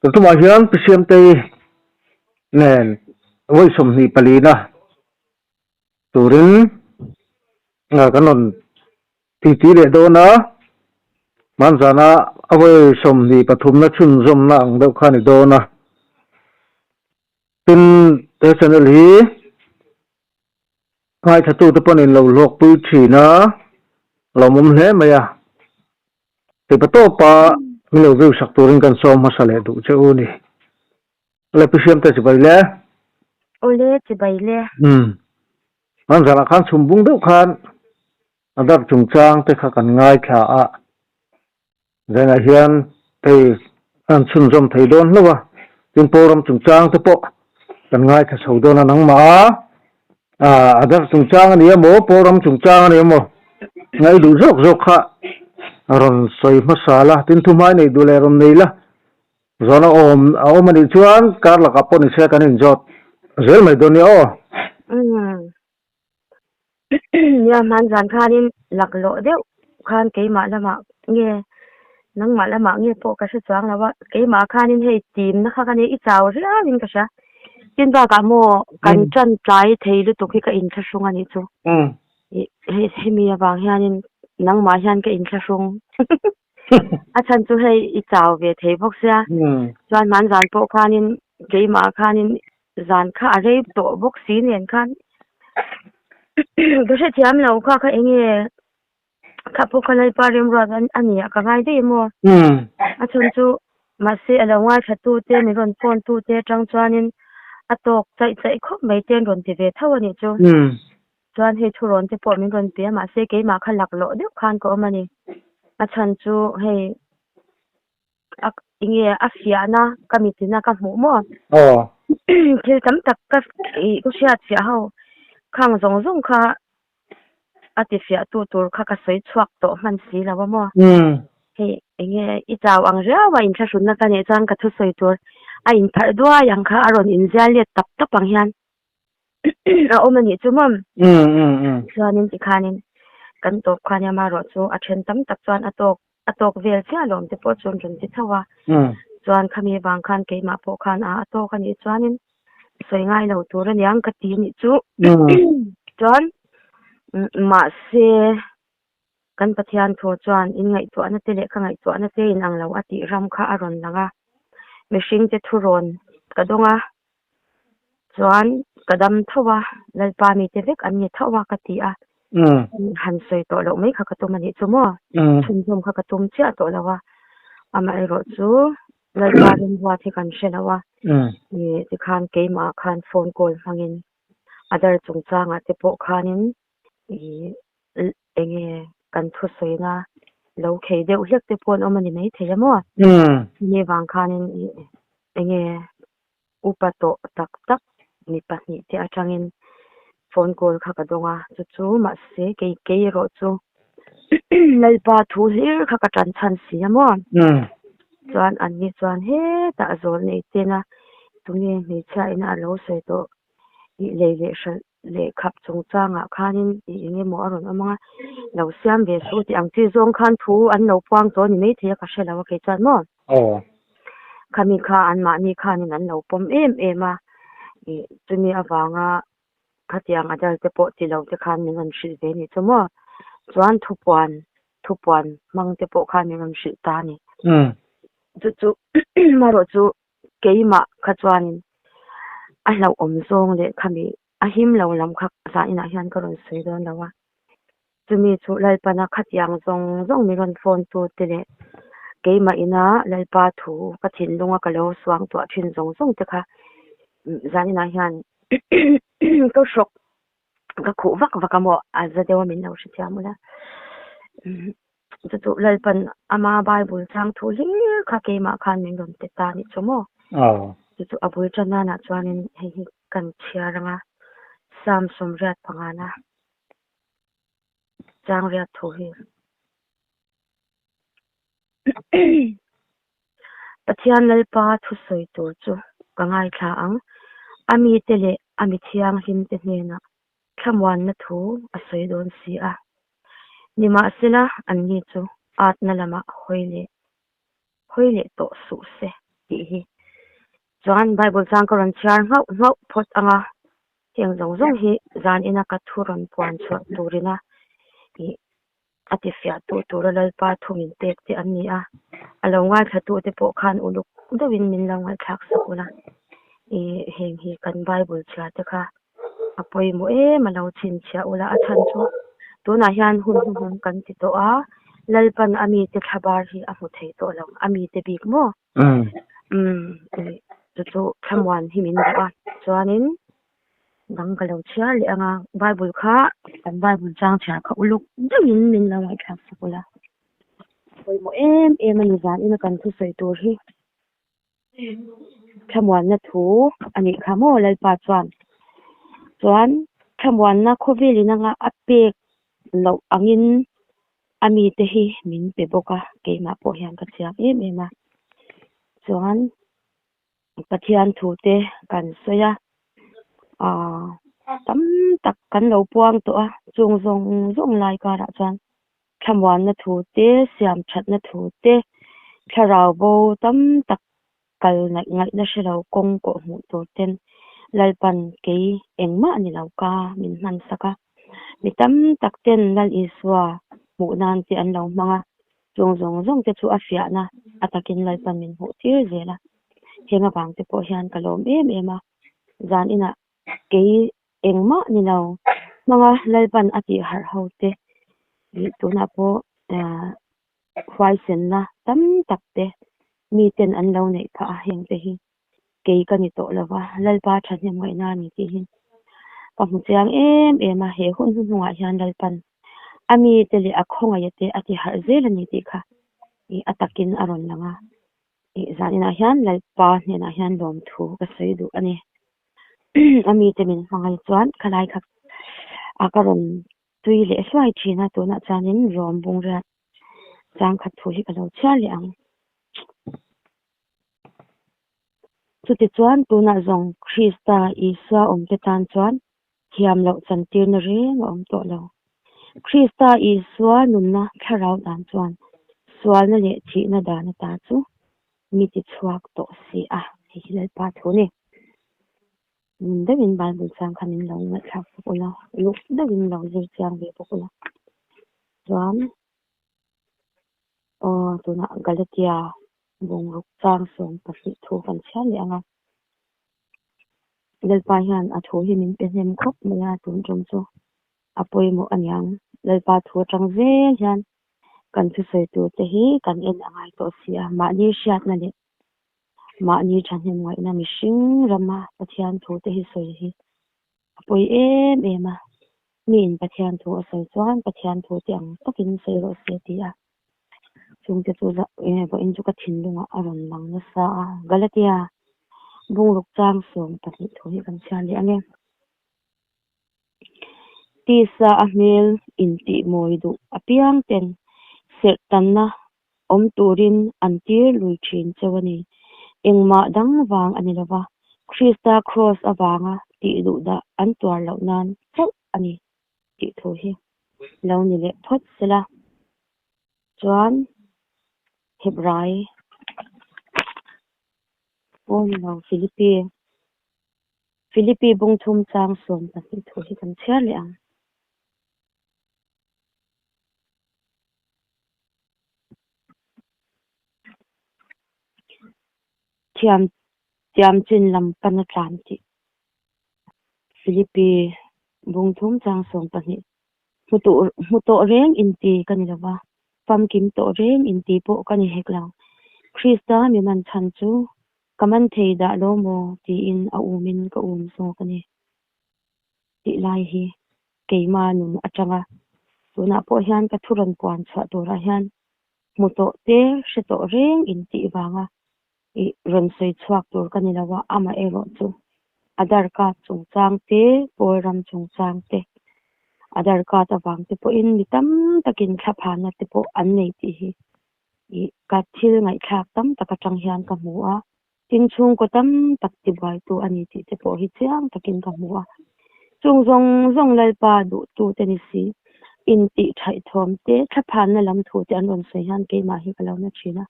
Tun tumah hian Pi Siamtei nen vawi 24 na turin kan rawn titi leh dawn a, hmanzana a vawi 23 na chhunzawmna ang deuh kha a ni dawn a. Tin, he channel hi ngaithlatute pawhin in lo hlawkpui thin a, lawmawm hle mai a. Teipa tawpa min lo view sak turin kan sawm hmasa leh duh che u ni. Awle Pi Hriamte chibai le. Awle chibai le. Umm. Hmanzanah khan chhum bung deuh khan a dar chungchang te kha kan ngaithla a. Zainah hian hei an chhunzawm thei dawn hlauh a, tin Pawlram chungchang te pawh kan ngaithla chho dawn a nangmah a, a dar chungchang a ni emaw Pawlram chungchang a ni emaw ngaih duh zawk zawk kha rawn sawi hmasa la, tin thuhmai nei duh leh rawn nei la, zawn a awm a awm a nih chuan kar lakah pawh ni se kan inzawt zel mai dawn nia aw. Nia hman zan khanin laklawh deuh khan keimah lamah nge nangmah lamah nge pawh ka hre chuang lo a, keimah khanin hei timna kha ka nia i chau riau in ka hria. Tin bakah maw kan tan tlai thei lutuk hi ka inthlahrung a nih chu. Hei hemi avang hianin nangmah hian ka inthlahrung. A chhan chu hei i chau ve thei bawk sia. Chuan hman zan pawh khanin keimah khanin zan kha a rei tawh bawk si nen khan ka hrethiam lo kha kha enge kha pawh kha Lalpa remruat a ni a ka ngai daih emaw a chhan chu mahse a lo ngaithla tu te min rawn phone tu te atang chuanin a tawk chaih chaih khawp mai te an rawn ti ve tho a nih chu chuan hei thurawn te pawh min rawn pe a mahse keimah kha laklawh deuh khan ka awm a ni a chhan chu hei. a enge a fiahna ka mitin a ka hmuh maw aw thil tam tak ka ih ka hriat fiah ho khang zawng zawng kha a ti fiah tu tur kha ka sawi chhuak tawh hman si lo a maw hei enge i chau ang riau a inthlahrunna ka neih chuan ka thusawi tur a inpharh duai ang kha a rawn inzial let tap tap ang hian a awm a nih chu maw chuanin tikhanin kan tawp khan amaherawh chu a then tam tak chuan a tawk a tawk vel chiah alawm te pawh chuan rawn ti tho a, chuan khami vang khan keimah pawh khan a a tawk a nih chuanin sawi ngai lo tur a niang ka ti a nih chu chuan mahse kan Pathian thu chuan in ngaihtuahna te leh ka ngaihtuahna te in ang lo a tih ram kha a rawn lang a, mihring te thurawn ka dawng a Chuan ka dam tho a, Lalpa mite vek an ni tho a ka ti a, han sawi tawh loh mai kha ka tum a nih chu maw? Chhunzawm kha ka tum chiah tawh lo a, amaherawh chu Lalpa remruat hi kan hre lo a, tikhan keimah khan phone call hmangin a dar chungchangah te pawh khanin ih enge kan thusawina lo khei deuh hlek te pawh an awm a ni maithei a maw? Chumi vang khanin ih enge Upa tawh tak tak mi pahnih te atangin phone call kha ka dawng a, chu chu mahse kei kei erawh chu Lalpa thu hlir kha ka tan chhan si a maw? Chuan an ni chuan hetah zawl nei tena tunge hmeichhia ina a lo sawi tawh tih lei leh hralh leh khap chungchangah khanin tih eng emaw a rawn awm ang a, lo siam ve suh tih ang chi zawng khan thu an lo puang tawh a ni maithei a ka hre lo a kei chuan maw. Aw. Khami kha anmahni khanin an lo pawm em em a, ih chumi avanga khatiang a dal te pawh ti lo te khan min rawn hrilh ve ni chu maw. Chuan thupuan thupuan hmang te pawh khan min rawn hrilh ta a ni. Chu chu marawh chu keimah kha chuanin a hlauhawm zawng leh khami a him lo lam kha zah inah hian ka rawn sawi dawn lo a, chumi chu Lalpana khatiang zawng zawng min rawn phone tu te leh keimah ina Lalpa thu ka thinlunga ka lo suang tuah thin zawng zawng te kha zan inah hian ka hrawk ka khuh vak vak a maw a za deuh a min lo hrethiam ula chu chu Lalpan ama Bible chang thu hlir kha keimah khan min rawn pe ta anih chu maw chu chu a bul tan nanah chuanin hei hi kan chhiar ang a Psalm 85 na chang riat thu hi Pathian Lalpa thusawi tur chu ka ngaithla ang a mite leh. A mi thianghlimte hnenah thlamuanna thu a sawi dawn si a. Nimahsela, anni chu atna lamah hawi leh hawi leh tawh suh se tih hi chuan Bible chang ka rawn chhiar nghauh nghauh phawt ang a, heng zawng zawng hi zan ina ka thu rawn puan chhuah turina ih a tifiahtu tura Lalpa thu min pek te an ni a, a lo ngaithlatute pawh khan uluk deuhin min lo ngaihthlak sak ula, ih heng hi kan Bible chhiar te kha a pawimawh em a lo chhinchhiah ula, a chhan chu tunah hian hun hnuhnung kan ti tawh a, Lalpan a mite thlabar hi a hmu thei tawh lo, a mite bik maw? Umm ih chu chu thlamuan hi min duh a, chuanin dang ka lo chhiar leh ang a, Bible kha kan Bible chang chhiar kha uluk deuhin min lo ngaihthlak sak ula, pawimawh em em a ni zan ina kan thusawi tur hi. Thlamuanna thu a nih kha maw Lalpa chuan chuan thlamuanna khawvel in anga a pek loh angin a mite hi min pe bawk a keimah pawh hian ka chiang em em a chuan Pathian thu te kan sawi a aaa tam tak kan lo puang tawh a chung zawng zawng lai karah chuan. Thlamuanna thu te, siam thatna thu te, thlarau bo tam tak kal ngaih ngaihna hre lo kawng kawh hmuh tur ten Lalpan kei engmah ni lo ka min hman sak a. Mi tam tak ten Lal Isua hmuh nan te an lo hmang a, chung zawng zawng te chu a fiahna a takin Lalpan min hmuh tir zel a. Heng avang te pawh hian ka lawm em em a, zan inah kei engmah ni lo hmanga Lalpan a tih harh ho te ih tunah pawh ah huaisenna tam tak te miten an lo neih phah a heng te hi kei ka ni tawh lo va Lalpa thahnem ngaihna a ni tih hi ka hmu chiang em em a he hun hnuhnungah hian Lalpan a mite leh a khawngaih te a ti harh zel a ni tih kha ih a takin a rawn lang a. Ih zaninah hian Lalpa hnenah hian lawmthu ka sawi duh a ni. A mite min hmangaih chuan khalai kha a ka rawn tui leh hluai thin a, tunah chuanin rawm bung riat chang khat thu hi ka lo chhiar leh ang. Chutichuan tunah zawng Krista Isua awmte tan chuan thiam loh chantirna reng a awm tawh lo. Krista Isua nunna thlarau dan chuan sualna leh thihna dan ata chu mi ti chhuak tawh si a, hei hi Lalpa thu a ni. Nun deuhin Bible chang kha min lo ngaihthlak bawk ula, luk deuhin lo zir chiang ve bawk ula. Chuan aw tunah Galatia bungruk chang 12 thu kan chhiar leh ang a. Lalpa hian a thu hi min pe hnem khawp mai a, tun tum chu a pawimawh a niang. Lalpa thu atang zel hian kan thusawi tur te hi kan en a ngai tawh si a, mahni hriatna leh mahni thahnem ngaihna mihring rama Pathian thu te hi sawi hi a pawi em em a. Miin Pathian thu a sawi chuan Pathian thu te ang takin sawi rawh se a ti a. Chungte chu vawiin chu ka thinlungah a rawn lang nasa a, Galatia bungruk chang 12 thu hi kan chhiar leh ang e. Tisa a hmel intih mawi duh apiang ten serh tanna awm turin an tir lui thin cheu a ni. Engmah dang vang a ni lova, Krista kraws avanga tih duh dah an tuar loh nan chauh a ni tih thu hi lo ni leh phawt sela. Chuan Hebrai pawn lo Philippi Philippi bung thum chang 12 thu hi kan chhiar leh ang. Thiam thiam chin lam pan a tlan tih Philippi bung thum chang 12 Hmu tawh hmu tawh reng inti ka ni lova, famkim tawh reng inti pawh ka ni hek lo. Krista mi man chhan chu ka man thei dah lo maw tiin a umin ka um zawk a ni tih lai hi keima nun atanga tunah pawh hian ka thu rawn puan chhuah turah hian hmu tawh te hre tawh reng intih vanga ih rawn sawi chhuak tur ka ni lo a, amaherawh chu Aadhaar card chungchang te, Pawl ram chungchang te, Aadhaar card avang te pawhin mi tam takin thlaphana te pawh an nei tih hi ih ka thil ngaihthlak tam tak atang hian ka hmu a. Tin, chhungkaw tam tak tibuaitu a ni tih te pawh hi chiang takin ka hmu a. Chung zawng zawng Lalpa duhtute ni si, intih thaih thawm te, thlaphanna lam thu te an rawn sawi hian keimah hi ka lo na thin a.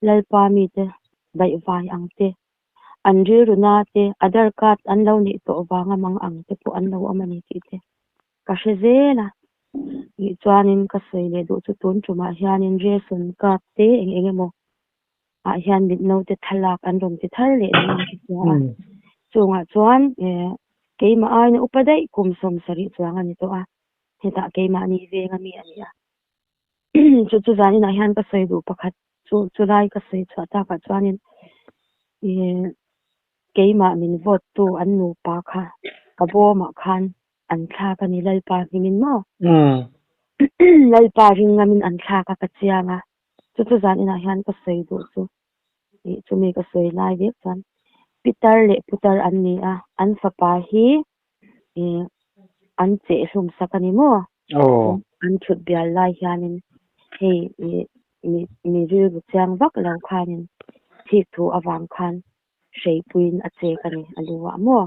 Lalpa mite baihvai ang te, an rilru na te, Aadhaar card an lo neih tawh vanga mang ang te pawh an lo awm a ni tih te ka hre zel a. Tih chuanin ka sawi leh duh chu tun tumah hianin ration card te eng eng emaw ah hian mit naute thlalak an rawn ti thar leh niin ka hria a. Chungah chuan keimah aina upa daih kum 70 chuang a ni tawh a, hetah keimahni venga mi a ni a. Chu chu zaninah hian ka sawi duh pakhat chu chulai ka sawi chhuah takah chuanin keimah min vote tu an nupa kha ka bawmah khan an thlak a ni Lalpa hmingin maw? Lalpa ring ngamin an thlak a ka chiang a, chu chu zaninah hian ka sawi duh chu ih chumi ka sawi lai vek chuan Pitar leh Putar an ni a, an fapa hi ih an chehhlum sak a ni maw? An thut bial lai hianin hei ih mi mi rilru chiang vak lo khanin thik thu avang khan hreipuiin a chek a ni a lu ah maw?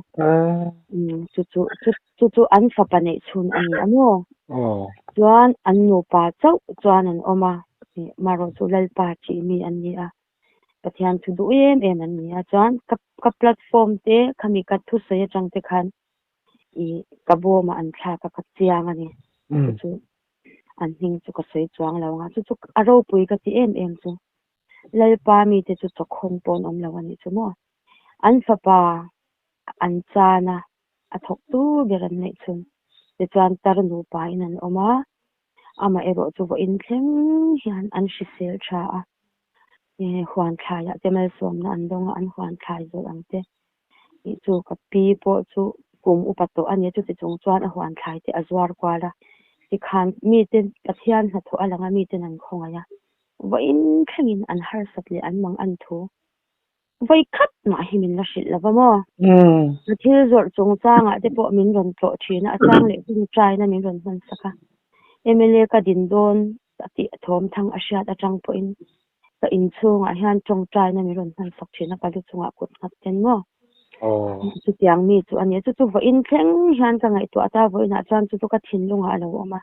Chu chu chu chu an fapa neih chhun a ni a maw? Chuan an nupa chauh chuan an awm a, marawh chu Lalpa tih mi an ni a, Pathian thu duh em em an ni a. Chuan ka ka platform te khami ka thusawi atang te khan ih ka bawmah an thlak a ka chiang a ni. Chu chu an hming chu ka sawi chuang lo ang a, chu chu a ropui ka ti em em chu. Lalpa mite chu chawkhawn pawh an awm lo a nih chu maw? An fapa an chan a, a thawk tur ber an neih chhun. Tichuan tar nupa in an awm a, amah erawh chu vawiin thleng hian an hrisel tha a, huan thlaiah te malsawmna an dawng a, an huan thlai zawlh ang te. Tih chu ka pi pawh chu kum upa tawh a nia, chuti chung chuan a huan thlai te a zuar kual a, tikhan mite Pathian hnathawh a lang a, miten an khawngaih a, vawiin thlengin an harsat leh an mang an thu vawi khat mah hi min la hrilh lo va maw? A thil zawrh chungchangah te pawh min rawn tlawh thin a, a chang leh hun traina min rawn hman sak a, mla ka din dawn a tih thawm thang a hriat atang pawhin Ka inchhungah hian tawngtaina min rawn hman sak thin a, ka lu chungah kut nghat ten maw? Chutiang mi chu a ni. Chu chu vawiin thleng hian ka ngaihtuah ta, vawiinah chuan chu chu ka thinlungah a lo awm a.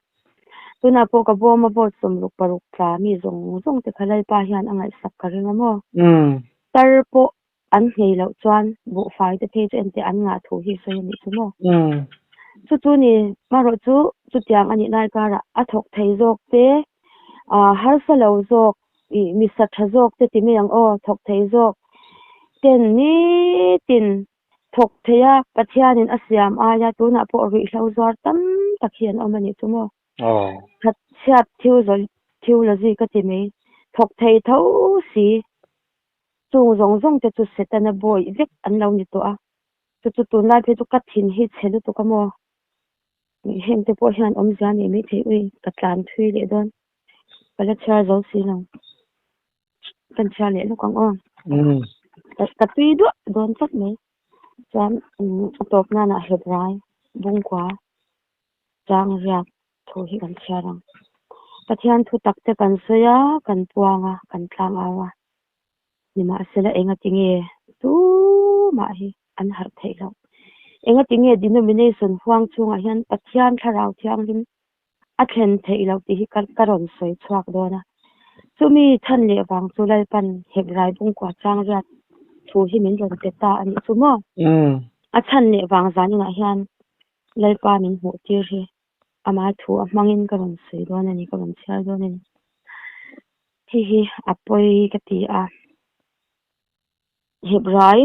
Tunah pawh ka bawma vote 66 tla mi zawng zawng te kha Lalpa hian a ngaihsak ka ring a maw? Tar pawh an nghei loh chuan buhfai te phei chu engteh an ngah thu hi sawi a nih chu maw? Chu chu ni, marawh chu chutiang a nih lai karah a thawk thei zawk te, harsa lo zawk, ih misa tha zawk te ti mai ang aw, thawk thei zawk ten nitin thawk thei a, Pathianin a siam aia tunah pawh ruihhlo zuar tam tak hi an awm a nih chu maw? Thatchhiat theology ka ti mai, thawk thei tho si. Chung zawng zawng te chu Setana bawih vek an lo ni tawh a, chu chu tunlai phei chu ka thin hi chhe lutuk a maw? Heng te pawh hian awmzia a nei mai thei ui, ka tlan thui leh dawn, ka la chhiar zo si lo, kan chhiar leh lawk ang aw. Ka tui duah dawn tlat mai, chuan a tawp nanah Hebrai bungkua chang riak thu hi kan chhiar ang. Pathian thu tak te kan sawi a, kan puang a, kan tlang au a. Nimahsela engati nge tumah hi an harh theih loh? Engati nge denomination huang chhungah hian Pathian Thlarau Thianghlim a thlen theih loh tih hi ka rawn sawi chhuak dawn a. Chumi chhan leh vang chu Lalpan Hebrai bungkua chang riat thu hi min rawn pe ta a nih chu maw? A chhan leh vang zaninah hian Lalpa min hmuh tir hi Ama thu a hmangin ka rawn sawi dawn a ni, ka rawn chhiar dawn a ni. Hei hi a pawi ka ti a. Hebrai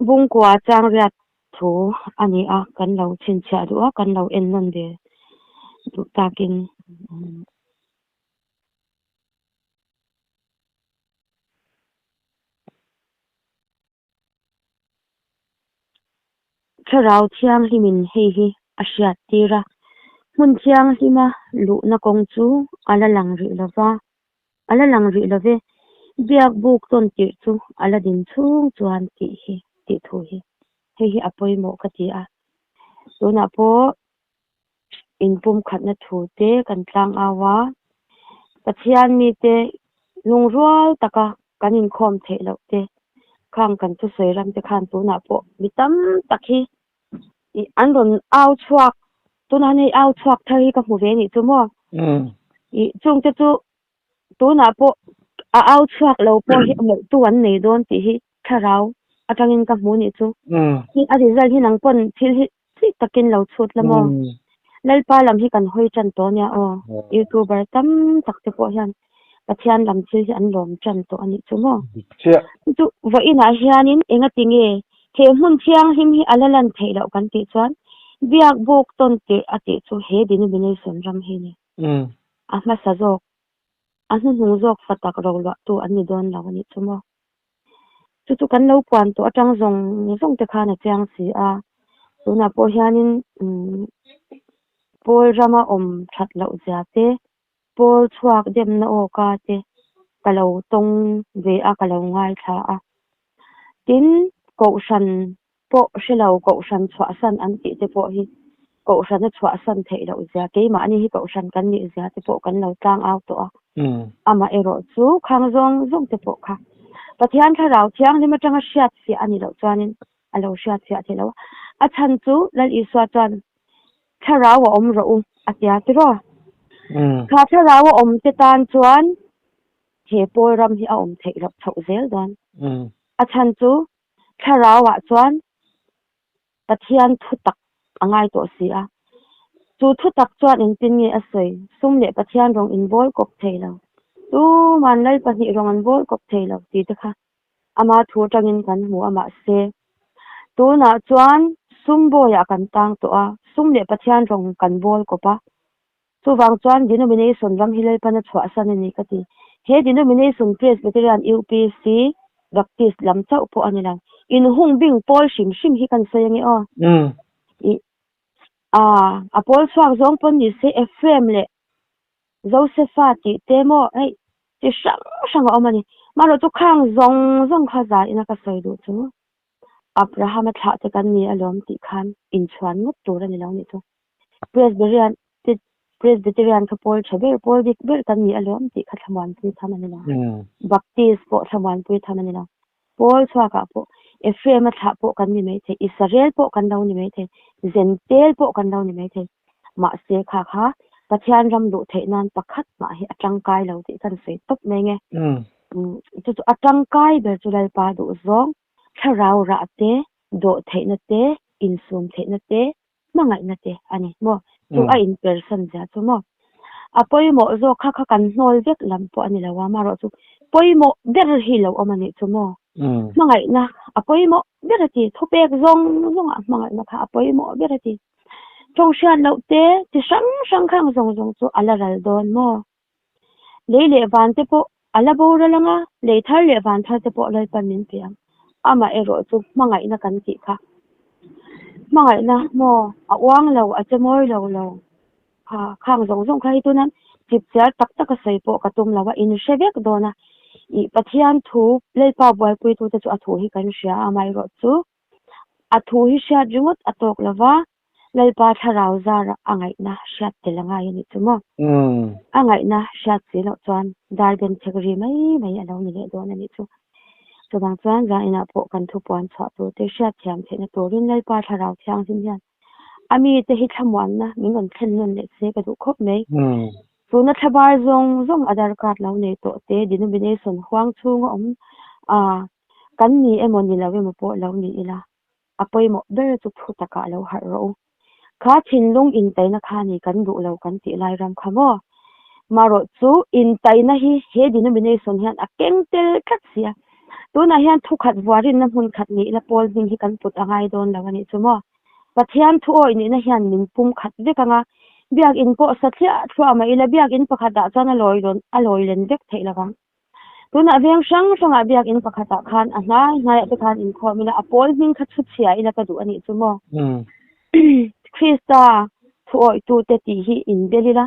bungkua chang riat thu a ni a, kan lo chhinchhiah duh a, kan lo en nawn ve duh takin. Thlarau Thianghlimin hei hi a hriat tir a, hmun thianghlima luhna kawng chu a la lang rih lo va, a la lang rih lo ve, biak buk tawn tirh chu a la din chhung chuan tih hi tih thu hi hei hi a pawimawh ka ti a, tunah pawh inpumkhatna thu te kan tlang au a, Pathian mite lungrual taka kan inkhawm theih loh te, Khang kan thusawi ram te khan tunah pawh mi tam tak hi ih an rawn au chhuak tunah hian hei au chhuak thar hi ka hmu ve anih chu maw? Ih chungte chu tunah pawh a au chhuak lo pawh hi a mawlhtu an nei dawn tih hi thlarau atangin ka hmu anih chu. Hi a result hi nang pawn thil hi chik takin lo chhut la maw? Lalpa lam hi kan hawi tan tawh ania aw. Youtuber tam tak te pawh hian Pathian lam thil hi an lawm tan tawh anih chu maw? Chu vawiinah hianin engati nge he hmun thianghlim hi a la lan theih loh kan tih chuan biak buk tawn tirh a tih chu he denomination ram hi a ni. A hmasa zawk, a hnuhnung zawk fa tak roluahtu an ni dawn lo anih chu maw? Chu chu kan lo puan tawh atang zawng zawng te khan a chiang si a, tunah pawh hianin umm pawl rama awm that loh zia te, pawl chhuak demna awka te ka lo tawng ve a, ka lo ngaithla a. Tin, kohhran pawh hre lo, kohhran chhuahsan an tih te pawh hi kohhrana chhuahsan theih loh zia, keimahni hi kohhran kan nih zia te pawh kan lo tlang au tawh a. Amaherawh chu khang zawng zawng te pawh kha Pathian Thlarau Thianghlim atanga hriat fiah a nih loh chuanin a lo hriat fiah theih lo a. A chhan chu Lal Isua chuan Thlarau a awm rawh u a tia tiraw? Kha Thlarau a awm te tan chuan he pawl ram hi a awm theih loh chhoh zel dawn. A chhan chu Thlarauah chuan Pathian thu tak a ngai tawh si a. Chu thu tak chuan engtin nge a sawi? Sum leh Pathian rawng in bawl kawp thei lo. Tuman Lal pahnih rawng an bawl kawp thei lo tih te kha ama thu atangin kan hmu a mahse tunah chuan sum bawiah kan tang tawh a, sum leh Pathian rawng kan bawl kawp a. Chuvang chuan denomination ram hi Lalpan a chhuahsan a ni ka ti. He denomination Presbyterian, UPC, Baptist lam chauh pawh a ni lo. Inhung bing pawl hrim hrim hi kan sawi ange aw. Ih a a pawl chhuak zawng pawn ni se Ephraim leh Josepha tih te maw hei chi hrang hrang a awm a ni. Mahlo chu khang zawng zawng kha zan ina ka sawi duh chu Abraham-a thlah te kan ni alawm tih khan inchhuan ngawt tur a ni lo nih chu. Presbyterian te Presbyterian kha pawl tha ber pawl dik ber kan ni alawm tih kha thlamuanpui tham a ni lo. Baptist pawh thlamuanpui tham a ni lo. Pawl chhuakah pawh Ephraim-a thlah pawh kan ni maithei, Israel pawh kan lo ni maithei, Zentel pawh kan lo ni maithei. Mahse kha kha Pathian ram luh theih nan pakhat mah hi a tangkai lo tih kan sawi tawp mai nge. Chu chu a tangkai ber chu Lalpa duh zawng, thlarau rah te, dawh theihna te, insum theihna te, hmangaihna te a ni maw? Chu a inpersan zia chu maw? A pawimawh zawk kha kha kan hnawl vek lam pawh a ni lo a, amaherawh chu pawimawh ber hi lo awm a nih chu maw? Hmangaihna a pawimawh ber a ti, thupek zawng zawngah hmangaihna kha a pawimawh ber a ti. Tawng hriat loh te chi hrang hrang khang zawng zawng chu a la ral dawn maw? Lei leh van te pawh a la boral ang a, lei thar leh van thar te pawh Lalpan min pe ang. Amaherawh chu hmangaihna kan tih kha. Hmangaihna maw a uang lo, a che mawi lo lo. Kha khang zawng zawng kha hi tuna chipchiar tak taka sawi pawh ka tum lo a, in hre vek dawn a. Ih Pathian thu Lalpa buaipuitute chu a thu hi kan hria a, amaherawh chu a thu hi hriat ringawt a tawk lo va, Lalpa thlarau zarah a ngaihna hriat tel a ngai a nih chu maw? A ngaihna hriat si loh chuan dar ben chhek ri mai mai a lo ni leh dawn a nih chu. Chuvang chuan zaninah pawh kan thupuan chhuah turte hriat thiam theihna turin Lalpa thlarau thianghlim hian a mite hi thlamuanna min rawn thlen nawn leh se ka duh khawp mai. Tuna thlabar zawng zawng Aadhaar card lo nei tawh te denomination huang chhunga awm a kan ni emaw ni lo emaw pawh lo ni ila. A pawimawh ber chu thu takah lo harh rawh u. Kha thinlung intaina kha ni kan duh lo kan tih lai ram kha maw? Marawh chu intaina hi he denomination hian a keng tel tlat si a. Tunah hian thukhat vuarinna hmun khat nihna pawl hming hi kan put a ngai dawn lo a nih chu maw? Pathian thu awih nihna hian min pum khat vek ang a, biakin pawh sa thliah thluah mah ila biakin pakhatah chuan a lawi a lawi len vek theih lo vang. Tunah veng hrang hrangah biakin pakhatah khan a hnai hnaiah te khan inkhawm ila a pawl hming kha chhu chhia ila ka duh a nih chu maw? Krista thu awihtute tih hi inbel ila,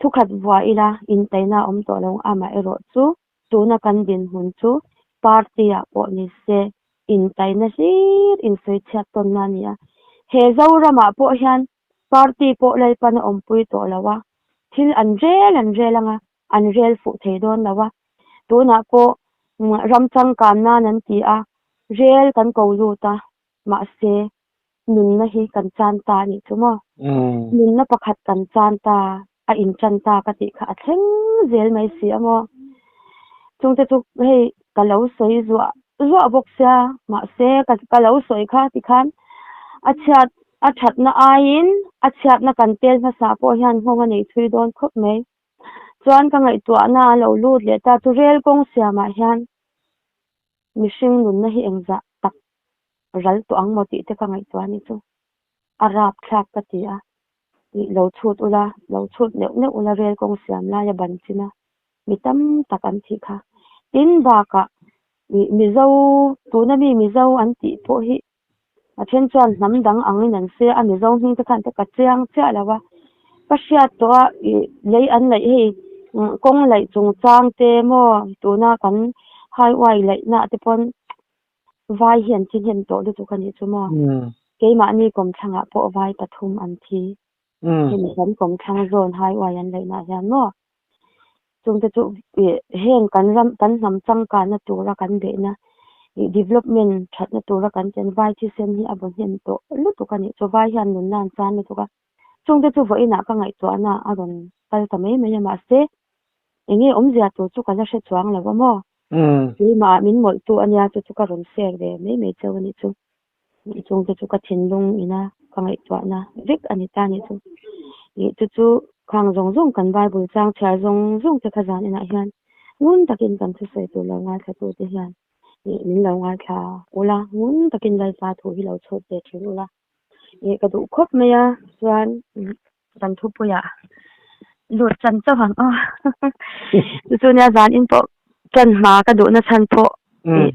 thukhat vuah ila intaina a awm tawh lo amaherawh chu tuna kan dinhmun chu party-ah pawh ni se intaina hlir insawichhiat tawnna a ni a. He Zoramah pawh hian party pawh Lalpan a awmpui tawh lo a, thil an rel an rel ang a, an rel fuh thei dawn lo a, tunah pawh Ram changkan nan an ti a, rel kan ko lut a, mahse nunna hi kan chan ta a nih chu maw? Nunna pakhat kan chan ta, a inchan ta ka tih kha a thleng zel mai si a maw? Chungte chu hei ka lo sawi zuah zuah bawk sia, mahse ka lo sawi kha tikhan a chhiat a thatna aiin a chhiatna kan tel hmasa pawh hian nghawng a nei thui dawn khawp mai. Chuan ka ngaihtuahna a lo lut leh ta chu rel kawng siamah hian mihring nunna hi engzah tak ral tawh ang maw tih te ka ngaihtuah a nih chu. A rapthlak ka ti a, ih lo chhut ula, lo chhut neuh neuh ula rel kawng siam laia ban chin a, mi tam tak an thih kha. Tin bakah ih Mizo tuna mi Mizo an tih pawh hi A then chuan hnam dang angin an sawi a, a Mizo hming te khan te ka chiang chiah lo a. Ka hriat tawh a ih lei an laih hei kawng laih chungchang te maw tuna kan highway laihna ah te pawn vai hi an thi hnem tawh lutuk a nih chu maw. Keimahni kawmthlangah pawh vai pathum an thi. Hemi kan kawmthlang zawn highway an laihna ah hian maw. Chungte chu ih heng kan ram kan hnam changkanna tura kan beihna ih development thatna tura kan chen vai thisen hi a vaw hnem tawh lutuk a nih chu vai hian nunna an chan lutuk a chungte chu vawiinah ka ngaihtuahna a rawn kal ta mai mai a mahse eng nge awmzia tur chu ka la hre chuang lo a maw keimah min mawlh tu ania chu chu ka rawn share ve mai mai cheu a nih chu. Chungte chu ka thinlung ina ka ngaihtuahna vek a ni ta a nih chu. Ih chu chu khang zawng zawng kan Bible chang chhiar zawng zawng te kha zan inah hian ngun takin kan thusawi tur lo ngaithla tu te hian ih min lo ngaithla ula, ngun takin Lalpa thu hi lo chhut ve thin ula. Ih ka duh khawp mai a, chuan kan thupuiah lut chan chauh ang aw. Chu chu nia zan in pawh chan hma ka duhna chhan pawh ih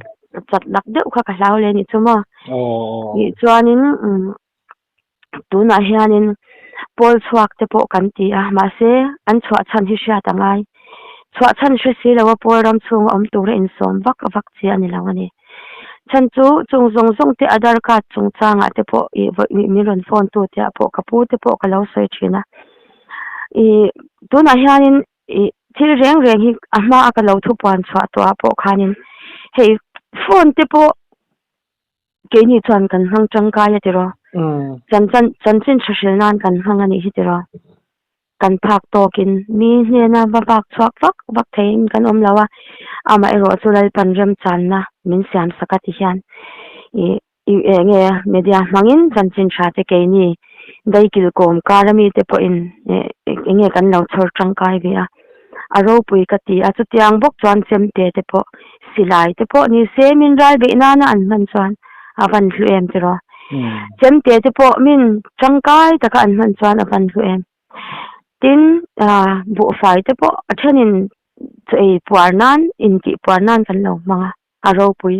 chat lak deuh kha ka hlau leh anih chu maw. Ih chuanin tunah hianin pawl chhuak te pawh kan ti a mahse an chhuah chhan hi hriat a ngai. Chhuah chhan hre si lo a pawl ram chhunga awm tura insawm vak vak chi a ni lo a ni. Chhan chu chung zawng zawng te Aadhaar card chungchangah te pawh ih vawi min rawn phone tu te ah pawh ka pu te pawh ka lo sawi thin a. Ih tunah hianin ih thil reng reng hi a hma a ka lo thupuan chhuah tawh ah pawh khanin hei phone te pawh keini chuan kan hmang tangkai a tiraw. Chanchan chanchin tha hril nan kan hmang a nih hi tiraw. Kan phak tawkin mi hnena va vak chhuak vak vak theiin kan awm lo a, amaherawh chu Lalpan remchanna min siam sak a ti hian ih ih eng nge media hmangin chanchin tha te keini daikil kawm kar ami te pawhin ih eng nge kan lo chhawr tangkai ve a, a ropui ka ti a, chutiang bawk chuan chemte te pawh silai te pawh ni se min ral beih nana an hman chuan a van hlu em tiraw. Chemte te pawh min tangkai taka an hman chuan a van hlu em. Tin ah buhfai te pawh a thenin chaw ei puar nan intih puar nan kan lo hmang a, a ropui.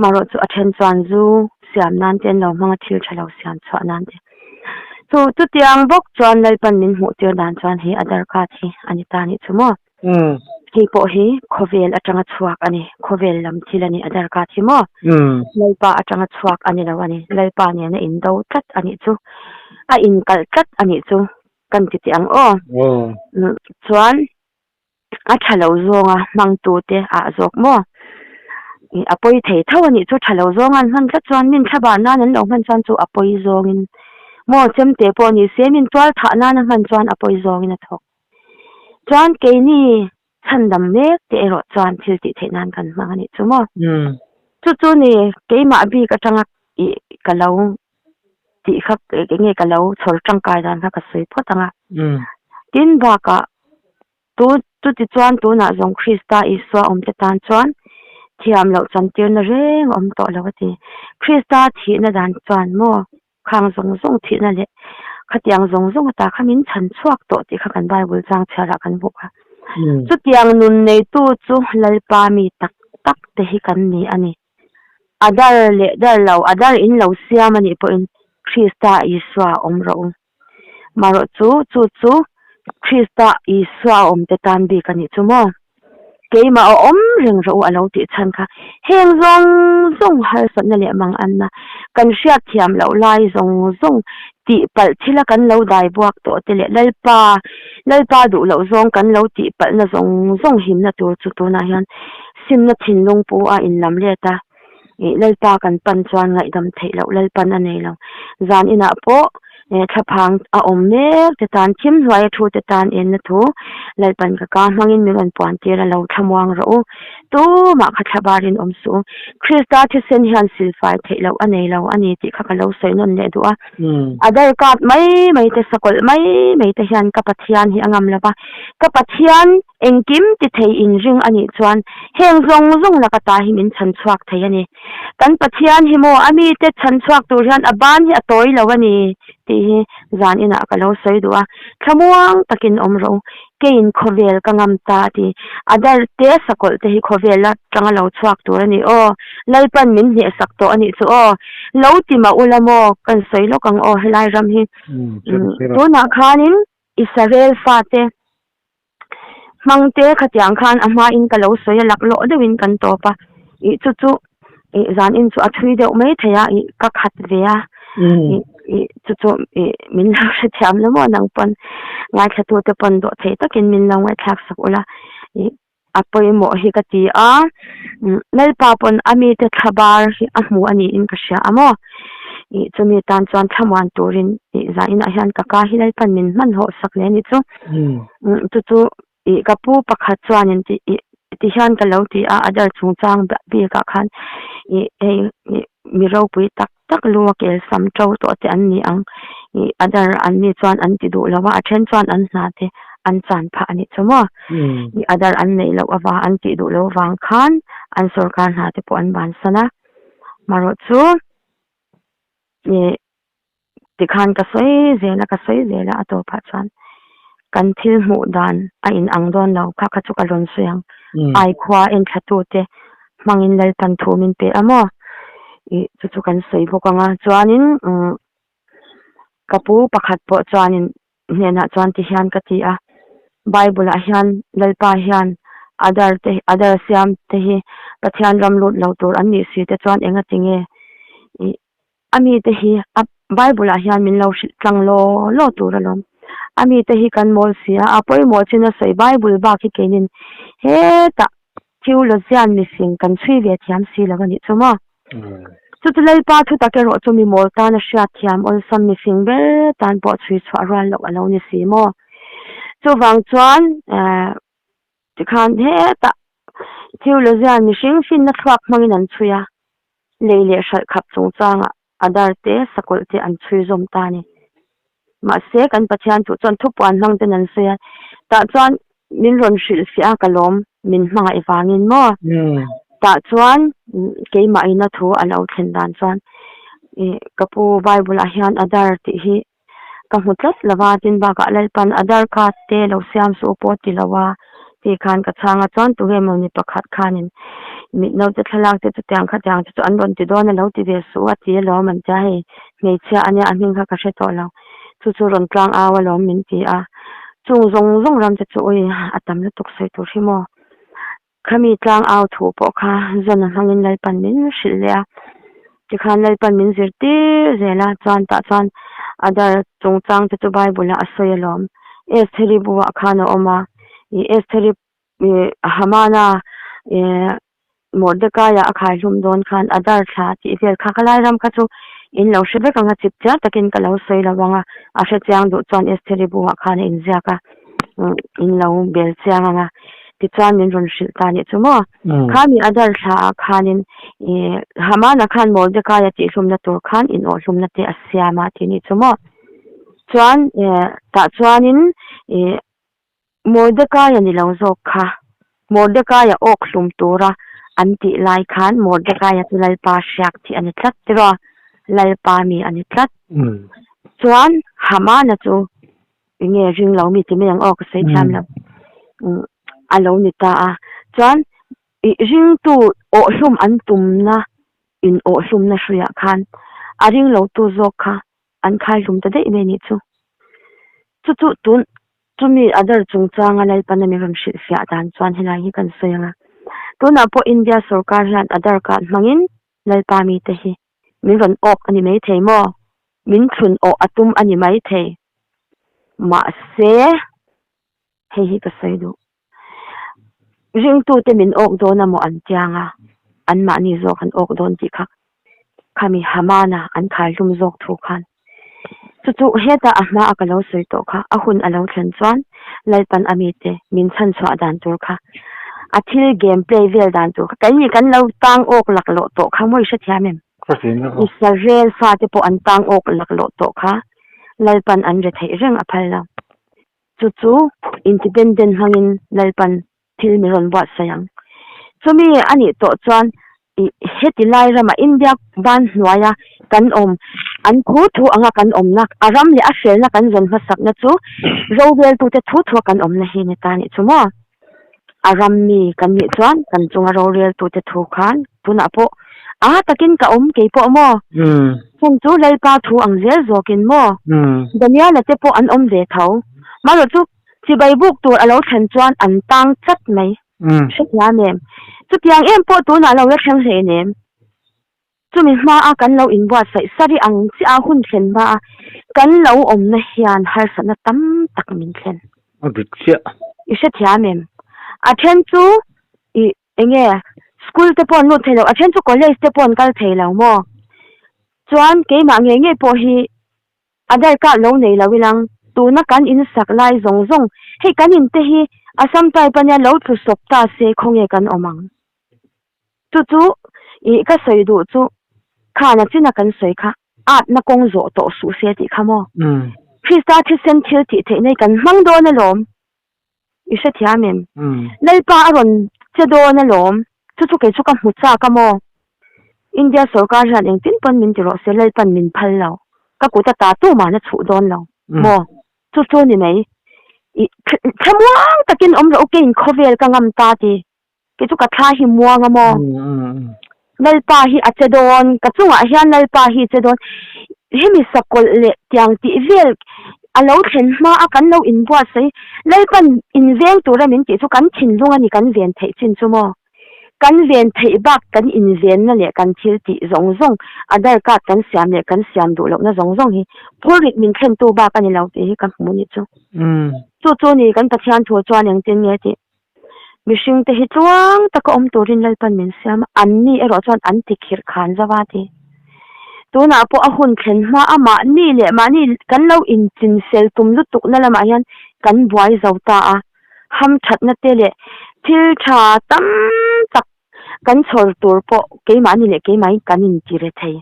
Marawh chu a then chuan zu siam nan te an lo hmang a, thil tha lo siam chhuah nan te. Chu chutiang bawk chuan Lalpan min hmuh tir dan chuan hei Aadhaar card hi a ni ta a nih chu maw. Hei pawh hi khawvel atanga chhuak a ni, khawvel lam thil a ni Aadhaar card hi maw. Lalpa atanga chhuak a ni lo a ni, Lalpa nena indo tlat a nih chu, a inkalh tlat a nih chu kan ti teh ang aw. Chuan a tha lo zawnga hmangtute ah zawk maw. A pawi thei tho a nih chu tha lo zawnga an hman tlat chuan min thlabar nan an lo hman chuan chu a pawi zawngin maw chemte pawh ni se min tual thah nan a hman chuan a pawi zawngin a thawk. Chuan keini chhandam mek te erawh chuan thil tih theih nan kan hmang a nih chu maw. Chu chu ni keimah bik atanga ih ka lo tih kha eng nge ka lo chhawr tangkai dan kha ka sawi phawt ang a. Tin bakah tu chutichuan tunah zawng Krista Isua awmte tan chuan thiam loh chantirna reng a awm tawh lo a ti. Krista thihna dan chuan maw khang zawng zawng thihna leh khatiang zawng zawng ata kha min chhan chhuak tawh tih kha kan Bible chang chhiarah kan hmu a. Chutiang nun neitu chu Lalpa mi tak tak te hi kan ni a ni. A dar leh dar lo, a dar in lo siam a nih pawhin Krista Isua awm rawh u. Marawh chu, chu chu Krista Isua awmte tan bik a nih chu maw? Keimah a awm reng rawh u a lo tih chhan kha heng zawng zawng harsatna leh manganna kan hriatthiam loh lai zawng zawng tih palh thila kan lo dai buak tawh te leh Lalpa Lalpa duh loh zawng kan lo tih palhna zawng zawng himna tur chu tunah hian. Simna thinlung pu a inlam let a, ih Lalpa kan pan chuan ngaihdam theih loh Lalpan a nei lo. Zan inah pawh thlaphang a awm mek te tan thim hnuai a thu te tan enna thu Lalpan ka ka hmangin min rawn puan tir a lo thlamuang rawh u. Tumah kha thlabarin awm suh u. Krista thisen hian silfai theih loh a nei lo a ni tih kha ka lo sawi nawn leh duh a. A dar kap mai mai te sakawlh mai mai te hian ka Pathian hi a ngam lo va. Ka Pathian Engkim ti thei inring a nih chuan heng zawng zawng laka ta hi min chhan chhuak thei a ni. Kan Pathian hi maw a mite chhan chhuak tur hian a ban hi a tawi lo a ni tih hi zan inah ka lo sawi duh a. Thlamuang takin awm rawh u, keiin khawvel ka ngam ta a ti. A dar te sakawlh te hi khawvel atanga lo chhuak tur a ni aw. Lalpan min hnehsak tawh a nih chu aw. Lo ti mah ula maw kan sawi lawk ang aw helai ram hi. Tunah khanin Israel fate Hmangte khatiang khan a hmain ka lo sawi a laklawh deuhin kan tawp a, ih chu chu ih zanin chu a thui deuh mai thei a, ih ka khat ve a, ih ih chu chu ih min lo hrethiam lo maw nang pawn ngaithlatute pawn dawh thei takin min lo ngaihthlak sak ula, ih a pawimawh hi ka ti a, Lalpa pawn a mite thlabar hi a hmu a niin ka hria a maw, ih chumi tan chuan thlamuan turin ih zaninah hian ka ka hi Lalpan min hmanhawh sak leh a nih chu, chu chu ih ka pu pakhat chuanin ti ih ti hian ka lo ti a a dar chungchang bikah khan ih hei ih mi ropui tak tak lu a kel sam to tawh te an ni ang ih a dar an ni chuan an ti duh lo a a then chuan an hna te an chan phah a nih chu maw ih a dar an neih loh avang an tih duh loh avang khan an sorkar hna te pawh an bansan a marawh chu ih tikhan ka sawi zel a ka sawi zel a a tawpah chuan kan thil hmuh dan a in ang dawn lo kha kha chu ka rawn sawi ang ai khua en thla tu te hmangin Lalpan thu min pe a maw ih chu chu kan sawi bawk ang a chuanin umm ka pu pakhat pawh chuanin hnenah chuan ti hian ka ti a Bible ah hian Lalpa hian Adar te Adar siam te hi Pathian ram lut lo tur an nih si te chuan enga tinge ih A mite hi a Bible ah hian min lo hrilh tlang law law tur alawm. A mite hi kan mawl si a, a pawimawh chin a sawi Bible bak hi keinin hetah theologian mifing kan chhui ve thiam si lo a nih chu maw. Chu chu Lalpa thu tak erawh chu mi mawl tan a hriat thiam awlsam mifing ber tan pawh chhui chhuah rual loh a lo ni si maw. Chuvang chuan eh tikhan hetah theologian mihring finna thluak hmangin an chhui a. Lei leh hralh khap chungchangah Adar te, Sakawlh te an chhui zawm ta a ni. Mahse, kan Pathian chu chuan thupuan hmang ten an sawi a, tah chuan min rawn hrilhfiah a ka lawm, min hmangaih vangin maw? Tah chuan keimahina thu a lo thlen dan chuan ka pu Bible ah hian Adar tih hi Ka hmu tlat lo va, tin bakah Lalpan Aadhaar card te lo siam suh pawh ti lo a tih khan ka chhang a, chuan tunge mawni pakhat khanin mit naute thlalak te chutiang khatiang te chu an rawn ti dawn a lo ti ve suh a ti alawm an tia hei hmeichhia ania a hming kha ka hre tawh lo chu chu rawn tlang au alawm min ti a, chung zawng zawng ram te chu ui a tam lutuk sawi tur hi maw. Khami tlang au thu pawh kha zawn a hmangin Lalpan min hrilh leh a, tikhan Lalpan min zirtir zel a, chuan tah chuan Adar chungchang te chu Bible ah a sawi alawm. Estheri buah khan a awm a, ih Estheri ih Hamana ih Mordecai-a a khaihlum dawn khan Adar thla tih vel kha ka lai ram kha chu in lo hre vek ang a, chip chiang takin ka lo sawi lo ang a, a hre chiang duh chuan Estheri buah khan a inziak a, in lo bel chiang ang a. Tichuan min rawn hrilh ta nih chu maw? Khami a dar thla ah khanin ih Hamana khan Mordecai-a tihhlumna tur khan inawhhlumna te a siam a tih nih chu maw? Chuan eh tah chuanin ih Mordecai-a ni lo zawk kha Mordecai-a awk hlum tura an tih lai khan Mordecai-a chu Lalpa hriak tih a ni tlat tiraw? Lalpa mi a ni tlat. Chuan Hamana chu Enge ring lo mi ti mai ang aw ka sawi thiam lo. A lo ni ta a. Chuan ih ringtu awhhlum an tumna in awhhlumna hruiah khan a ring lo tu zawk kha an khai hlum ta daih mai anih chu. Chu chu tun chumi a dar chungchanga Lalpana min rawn hrilhfiah dan chuan helai hi kan sawi ang a. Tunah pawh India sorkar hian Aadhaar card hmangin Lalpa mite hi Min rawn awk a ni maithei maw? Min thlun awh a tum a ni maithei. Mahse, hei hi ka sawi duh. Ringtute min awk dawn amaw an chiang a, anmahni zawk an awk dawn tih kha khami Hamana an khai hlum zawk thu khan chu chu hetah a hma a ka lo sawi tawh kha a hun a lo thlen chuan Lalpan a mite min chhan chhuah dan tur kha a thil game play vel dan tur kha keini kan lo tang awk laklawh tawh kha maw i hrethiam em? Israel fate pawh an tang awk laklawh tawh kha Lalpan an re theih reng a phal lo. Chu chu independent hmangin Lalpan thil min rawn buatsaih ang. Chumi a nih tawh chuan ih heti lai rama India ban hnuaia kan awm, an thu thu anga kan awmna, a ram leh a hrelna kan zawn hmasakna chu roreltute thu thua kan awmna hi ni ta nih chu maw? A ram mi kan nih chuan kan chunga roreltute thu khan tunah pawh a takin ka awm kei pawh maw? Heng chu Lalpa thu ang zel zawkin maw? Daniela te pawh an awm ve tho. Marawh chu chibai buk tur a lo thlen chuan an tang tlat mai. Hrethiam em? Chutiang em pawh tunah lo la thleng hlein em? Chumi hmaa kan lo inbuatsaih sari ang chiah a hun thlen hmaa kan lo awmna hian harsatna tam tak min thlen. A dik chiah. I hrethiam em? A then chu i enge school te pawh an lut thei lo, a then chu college te pawh an kal thei lo maw? Chuan keimah ngei ngei pawh hi Aadhaar card lo nei lo ilang, tuna kan in sak lai zawng zawng, hei kan in te hi Assam type ania lo tlu sawp ta se khawnge kan awm ang? Chu chu ih ka sawi duh chu khana china kan sawi kha atna kawng zawh tawh suh se tih kha maw? Krista thisen thil tih theih nei kan hmang dawn alawm. I hrethiam em? Lalpa a rawn che dawn alawm. Chu chu kei chu ka hmu chak a maw? India sorkar hian engtin pawn min ti rawh se Lalpan min phal lo. Ka kut a ta tu mahna chhuh dawn lo maw? Chu chu ni mai. I thlamuang takin awm rawh u keiin khawvel ka ngam ta ti. Kei chu ka thla hi muang a maw? Lalpa hi a che dawn, ka chungah hian Lalpa hi a che dawn. Hemi sakawlh leh tiang tih vel a lo thlen hma a kan lo inbuatsaih. Lalpan inveng tura min tih chu kan thinlung a ni kan ven theih chin chu maw? Kan ven theih bak kan invenna leh kan thil tih zawng zawng, Aadhaar card kan siam leh kan siam duh lohna zawng zawng hi phurrit min thlentu bak a ni lo tih hi ka hmu ni chu. Chu chu ni kan Pathian thu chuan engtin nge tih? Mihringte hi tluang taka awm turin Lalpan min siam a, anni erawh chuan an ti khirh khan zauh a ti. Tunah pawh a hun thlen hma a mahni leh mahni kan lo inchinsel tum lutukna lamah hian kan buai zo ta a, hamthatna te leh thil tha tam tak kan chhawr tur pawh keimahni leh keimahin kan inti re thei.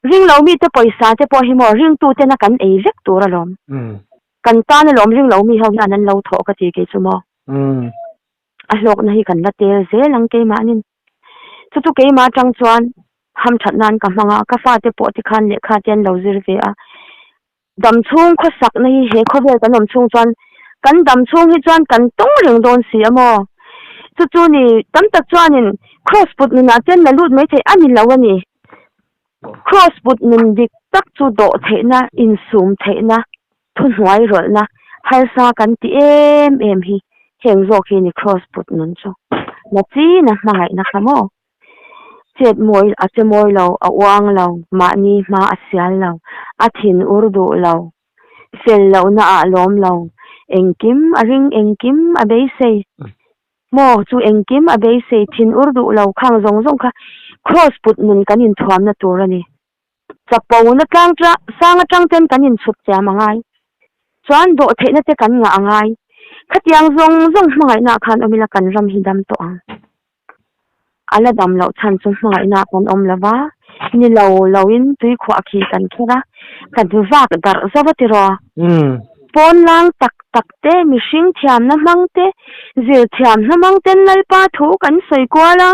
Ring lo mite pawisa te pawh hi maw ringtutena kan ei vek tur alawm. Kan tan alawm ring lo mi ho hian an lo thawh ka ti kei chu maw. A hlawkna hi kan la tel zel ang keimahnin. Chu chu keimah atang chuan hamthat nan ka hmang a, ka fate pawh tikhan lehkha te an lo zir ve a. Dam chhung khawsakna hi he khawvel kan awm chhung chuan kan dam chhung hi chuan kan tawng reng dawn si a maw? Chu chu ni tam tak chuanin Kraws put nunah chuan la lut mai theih a ni lo a ni. Kraws put nun dik tak chu dawh theihna, insum theihna, thuhnuai rawlhna harsa kan ti em em hi heng zawk hi ni Kraws put nun chu. Na china hmangaihna kha maw? Chet mawi a che mawi lo, a uang lo, mahni hma a sial lo, a thin ur duh lo, fel lohna ah lawm lo, engkim a ring engkim a beisei maw chu engkim a beisei thin ur duh lo khang zawng zawng kha kraws put nun kan inthuamna tur a ni. Chapona tlang sang atang ten kan inchhut chiam a ngai. Chuan dawh theihna te kan ngah a ngai. Khatiang zawng zawng hmangaihna ah khan awm ila kan ram hi dam tawh ang. A la dam loh chhan chu hmangaihna ah kan awm lo va, ni lo lo in tui khuah khi kan kher a, kan vak darh zauh a tiraw. Pawn lang tak tak te, mihring thiamna hmang te, zir thiamna hmang ten Lalpa thu kan sawi kual a.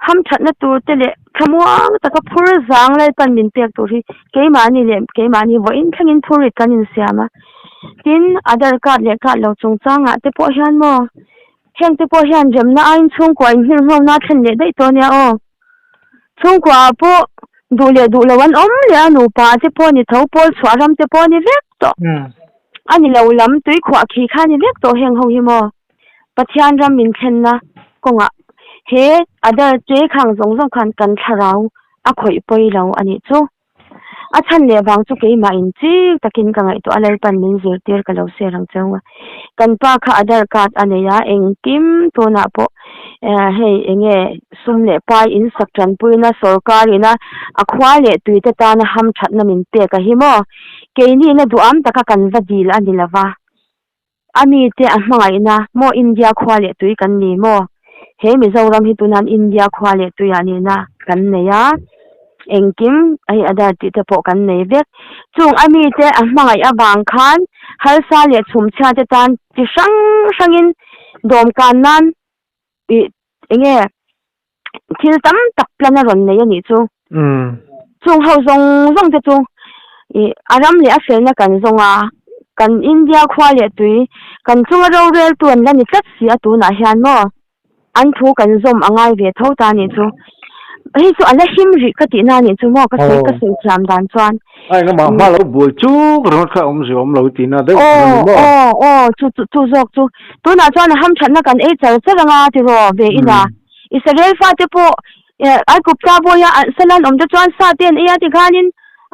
Hamthatna tur te leh thlamuang taka phur zang Lalpan min pek tur hi keimahni leh keimahni vawiin thlengin phurrit kan insiam a. Tin, Aadhaar card leh card lo chungchangah te pawh hian maw heng te pawh hian remna aiin chhungkua inhmirhngawna a thlen leh daih tawh ania aw. Chhungkua ah pawh duh leh duh lo an awm leh a, nupa te pawh ni tho, pawl chhuah ram te pawh ni vek tawh. A ni lo lam tuikhuah khi kha ni vek tawh heng ho hi maw. Pathian ram min thlenna kawngah he Adar che khang zawng zawng khan kan thlarau a khawih pawi lo a nih chu. A chhan leh vang chu keimah in chik takin ka ngaihtuah a, Lalpan min zirtir ka lo share ang cheu a. Kan pa kha Aadhaar card a nei a, engkim tunah pawh hei enge sum leh pai in sak tanpuina sorkar ina a khua leh tuite tana hamthatna min pek a hi maw? Keini na duham taka kan va dil a ni lova. A mite a hmangaihna maw India khua leh tui kan ni maw? He Mizoram hi tunan India khua leh tuiah nihna kan nei a, engkim hei Aadhaar tih te pawh kan nei vek. Chung a mite a hmangaih avang khan harsa leh chhumchhia te tan chi hrang hrangin dawmkan nan ih enge thil tam tak plan a rawn nei a nih chu. Chung ho zawng zawng te chu ih a ram leh a felna kan zawng a, kan India khua leh tui kan chunga rorel tu an la ni tlat si a tunah hian maw an thu kan zawm a ngai ve tho ta a nih chu. Hei chu a la him rih ka tihna a nih chu maw ka sawi ka sawi thiam dan chuan. A engemaw hma lo buai chuk ringawt kha awm zia awm lo tihna deuh a ni maw? Aw aw chu chu chu zawk chu tunah chuan a hamthatna kan ei char char anga tiraw ve ina Israel fate pawh Aikupta bawia salan awm te chuan sa te an ei a tikhanin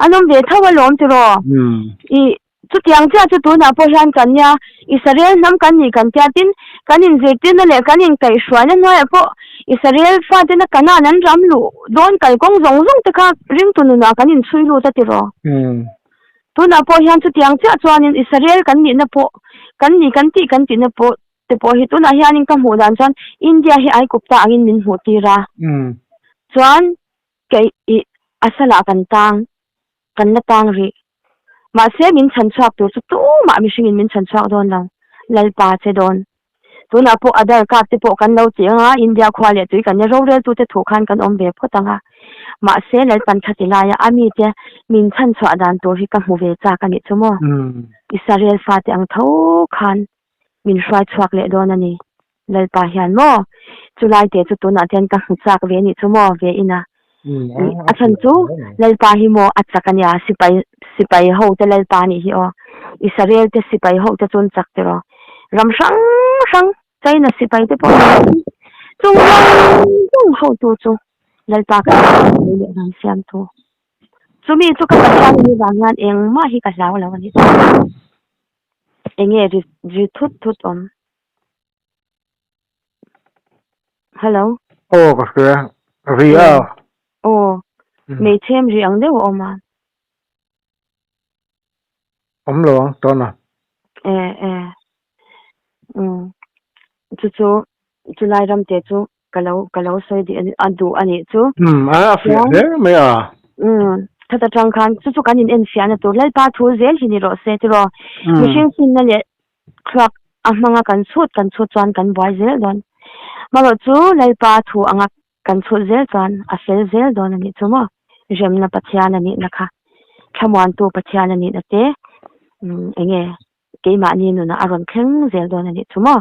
an awm ve tho alawm tiraw? Ih Chutiang chiah chu tunah pawh hian kan nia, Israel hnam kan nih kan tia tin, kan inzirtirna leh kan inkaihhruaina hnuaiah pawh Israel fatena Kanaan an ram luh dawn kalkawng zawng zawng te kha ringtu nunah kan inchhui lut a tiraw? Tunah pawh hian chutiang chiah chuanin Israel kan nihna pawh kan nih kan tih kan tihna pawh te pawh hi tunah hianin ka hmuh dan chuan India hi Aikupta angin min hmuh tir a, chuan kei ih a salah kan tang. kan la tang rih. Mahse min chhan chhuak tur chu tumah mihringin min chhan chhuak dawn lo, Lalpa che dawn. Tunah pawh Aadhaar card te pawh kan lo ti ang a, India khua leh tui kan nia roreltute thu khan kan awm ve phawt ang a. Mahse Lalpan thati laia a mite min chhan chhuah dan tur hi ka hmu ve chak a nih chu maw. Israel fate ang tho khan min hruai chhuak leh dawn a ni. Lalpa hian maw? Chulai te chu tunah chuan ka hmu chak ve anih chu maw? Ve ina. A chhan chu Lalpa hi maw a chak ania, sipai sipai ho te Lalpa anih hi aw. Israel te sipai ho te chuan chak tiraw. Ram hrang hrang China sipai te pawh ni chung zawng zawng hotu chu Lalpa ka leh ram siamtu. Chumi chu ka Pathian anih vang hian engmah hi ka hlau lo a ni. Enge ri ri thut thut awm? Hello. Aw ka hria. Ri a. Aw. Hmeichhem ri ang deuh a awm a. Awm lo ang tawn a. E e. Um. Chu chu chulai ram te chu ka lo ka lo sawi dih a duh a nih chu. Um a a fiah hle mai a. Um that atang khan chu chu kan in en fiahna tur Lalpa thu zel hi ni rawh se tiraw. Mihring finna leh thluak a hmanga kan chhut kan chhut chuan kan buai zel dawn. Marawh chu Lalpa thu anga kan chhut zel chuan a fel zel dawn a nih chu maw? Remna Pathian a nihna kha, thlamuantu Pathian a nihna te eng nge keimahni nunah a rawn thleng zel dawn a nih chu maw?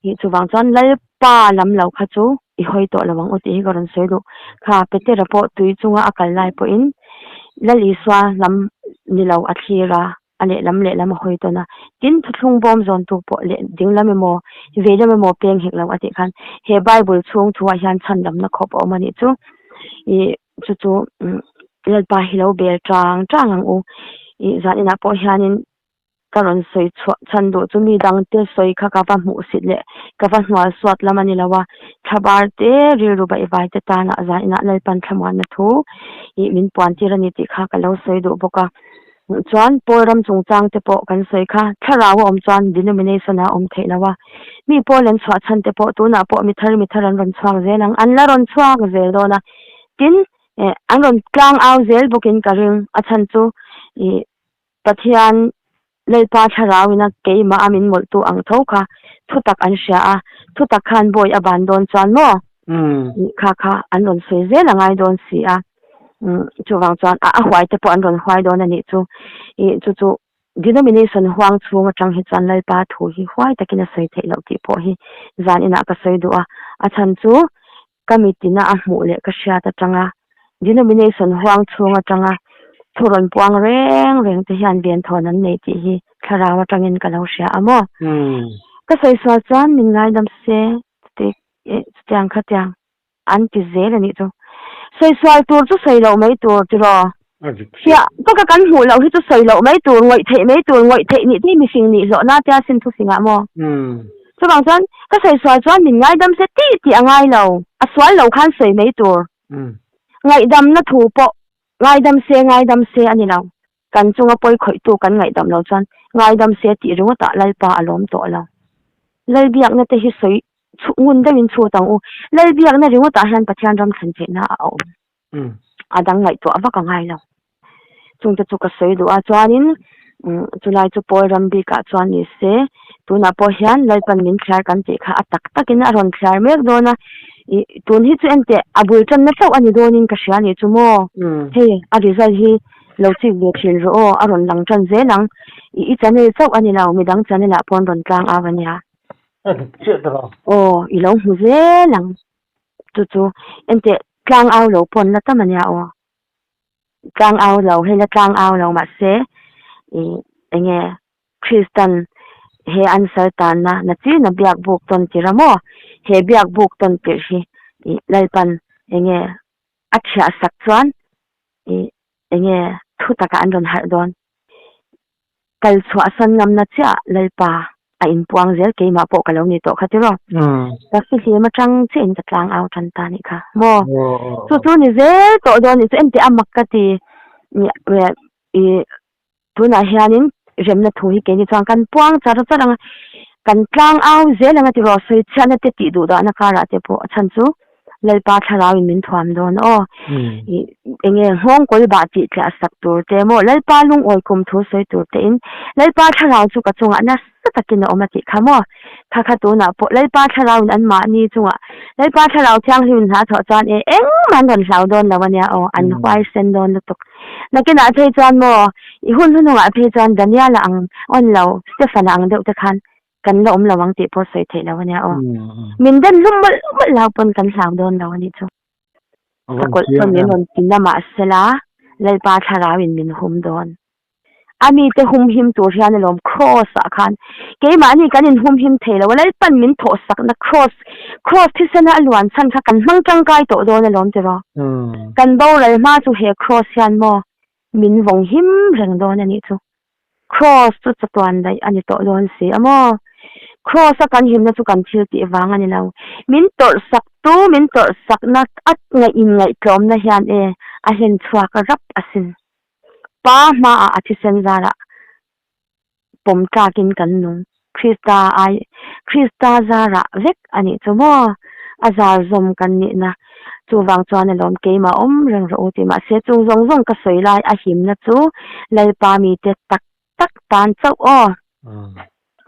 Ih chuvang chuan Lalpa lam lo kha chu i hawi tawh lo ang u tih hi ka rawn sawi duh. Kha Petera pawh tui chunga a kal lai pawhin Lal Isua lam ni lo a thlir a. a lehlam lehlam a hawi tawn a, tin thuthlung bawm zawntu pawh leh dinglam emaw veilam emaw peng hek lo a tih khan he Bible chhung thuah hian chhandamna khawp a awm a nih chu ih chu chu Lalpa hi lo bel chang chang ang u ih zan inah pawh hianin ka rawn sawi chhuah chhan duh chu mi dangte sawi kha ka va hmuh sit leh ka va hnual suat lam a ni lo a thlabar te rilru baihvai te tanah zan inah Lalpan thlamuanna thu ih min puan tir a ni tih kha ka lo sawi duh bawk a. Chuan pawl ram chungchang te pawh kan sawi kha, thlarau a awm chuan denomination a awm theih lo a. Mi pawl an chhuah chhan te pawh tunah pawh mi thar mi thar an rawn chhuak zel ang, an la rawn chhuak zel dawn a. Tin, eh an rawn tlang au zel bawkin ka ring, a chhan chu ih Pathian Lalpa thlarau ina keimah a min mawlhtu ang tho kha thutak an hria a, thutak khan bawi a ban dawn chuan maw? Ih kha kha an rawn sawi zel a ngai dawn si a. Chuvang chuan a huai te pawh an rawn huai dawn a nih chu. Ih chu chu denomination huang chhung atang hi chuan Lalpa thu hi huai takin a sawi theih loh tih pawh hi zan inah ka sawi duh a. A chhan chu ka mitina a hmuh leh ka hriat atanga denomination huang chhung atanga thu rawn puang reng reng te hian venthawn an nei tih hi thlarau atangin ka lo hria a maw. Ka sawi sual chuan min ngaidam se chutiang khatiang. An ti zel a nih chu. Sawi sual tur chu sawi loh mai tur tiraw? Fiah taka kan hmuh loh hi chu sawi loh mai tur, ngawih theih mai tur, ngawih theih nih te hi mifing nih hlawhna tia sin thu fingah maw? Chuvang chuan ka sawi sual chuan min ngaidam se tih tih a ngai lo, a sual lo khan sawi mai tur. Ngaihdamna thu pawh ngaidam se ngaidam se a ni lo. Kan chunga pawi khawihtu kan ngaihdam lo chuan ngaidam se tih ringawtah Lalpa a lawm tawh lo. Lalbiakna te hi sawi chhu ngun deuhin chhut ang u. Lalbiakna ringawtah hian Pathian ram thlen theihna a awm. A dang ngaihtuah vak a ngai lo. Chungte chu ka sawi duh a, chuanin chulai chu Paul ram bikah chuan ni se, tunah pawh hian Lalpan min thliar kan tih kha a tak takin a rawn thliar mek dawn a, ih tun hi chu enteh a bul tanna chauh a ni dawnin ka hria nih chu maw? Hei a result hi lo chik ve thin rawh aw, a rawn lang tan zel ang, ih i channel chauh a ni lo, midang channel ah pawh an rawn tlang au a nia. A dik chiah ta lo. Aw, i lo hmu zel ang. Chu chu enteh tlang au lo pawh an la tam a nia aw. Tlang au lo, hei la tlang au lo mahse ih enge Kristan he an sal tanna na chin a biak buk tawn tir a maw? He biak buk tawn tirh hi ih Lalpan enge a thiah sak chuan ih enge thu takah an rawn harh dawn. Kal chhuah san ngamna chiah Lalpa a inpuang zel keimah pawh ka lo ni tawh kha tiraw? Ka fihlim atang chiahin ka tlang au tan ta nih kha maw? Chu chu ni zel tawh dawn nih chu enteh a mak ka ti i tunah hianin remna thu hi keini chuan kan puang char char ang a, kan tlang au zel ang a tiraw? Sawichhiatna te tih duh dahna karah te pawh a chhan chu Lalpa thlarauin min thuam dawn aw. Ih enge nghawng kawl bah tih tliah sak tur te maw Lalpa lungawi kum thu sawi tur te in Lalpa thlarau chu ka chungah nasa takin a awm a tih kha maw. Kha kha tunah pawh Lalpa thlarauin an mahni chungah Lalpa thlarau thianghlim in hla chhuah chuan e engmah an rawn hlau dawn lo ania aw an huaisen dawn lutuk. Nakinah phei chuan maw i hun hnuhnungah phei chuan Daniela ang awn lo Stefana ang deuh te khan kan la awm lo ang tih pawh sawi theih lo ania aw. Min den hlum mawlh mawlh lo pawn kan hlau dawn lo anih chu. Ka kawlh pawn min rawn ti na mahsela Lalpa thlarau in min hum dawn. A mite hum him tur hian alawm cross ah khan keimahni kan in hum him thei lo a Lalpan min thawh sakna cross cross thisena a luan chhan kha kan hmang tangkai tawh dawn alawm tiraw. Kan boral hma chu he cross hian maw min vawng him reng dawn anih chu. Kraws chu chatuan daih a ni tawh dawn si a maw? Kraws a kan himna chu kan thil tih vang a ni lo. Min tawrh sak tu, min tawrh sakna a ngaih inngaihtlawmna hian e a hlen chhuak rap asin. Pa hmaah a thisen zarah pawm tlakin kan nung. Krista ai, Krista zarah vek a nih chu maw? A zar zawm kan nihna. Chuvang chuan alawm keimah awm reng rawh u tih mahse chung zawng zawng ka sawi lai a himna chu Lalpa mite tak tak tan chauh aw.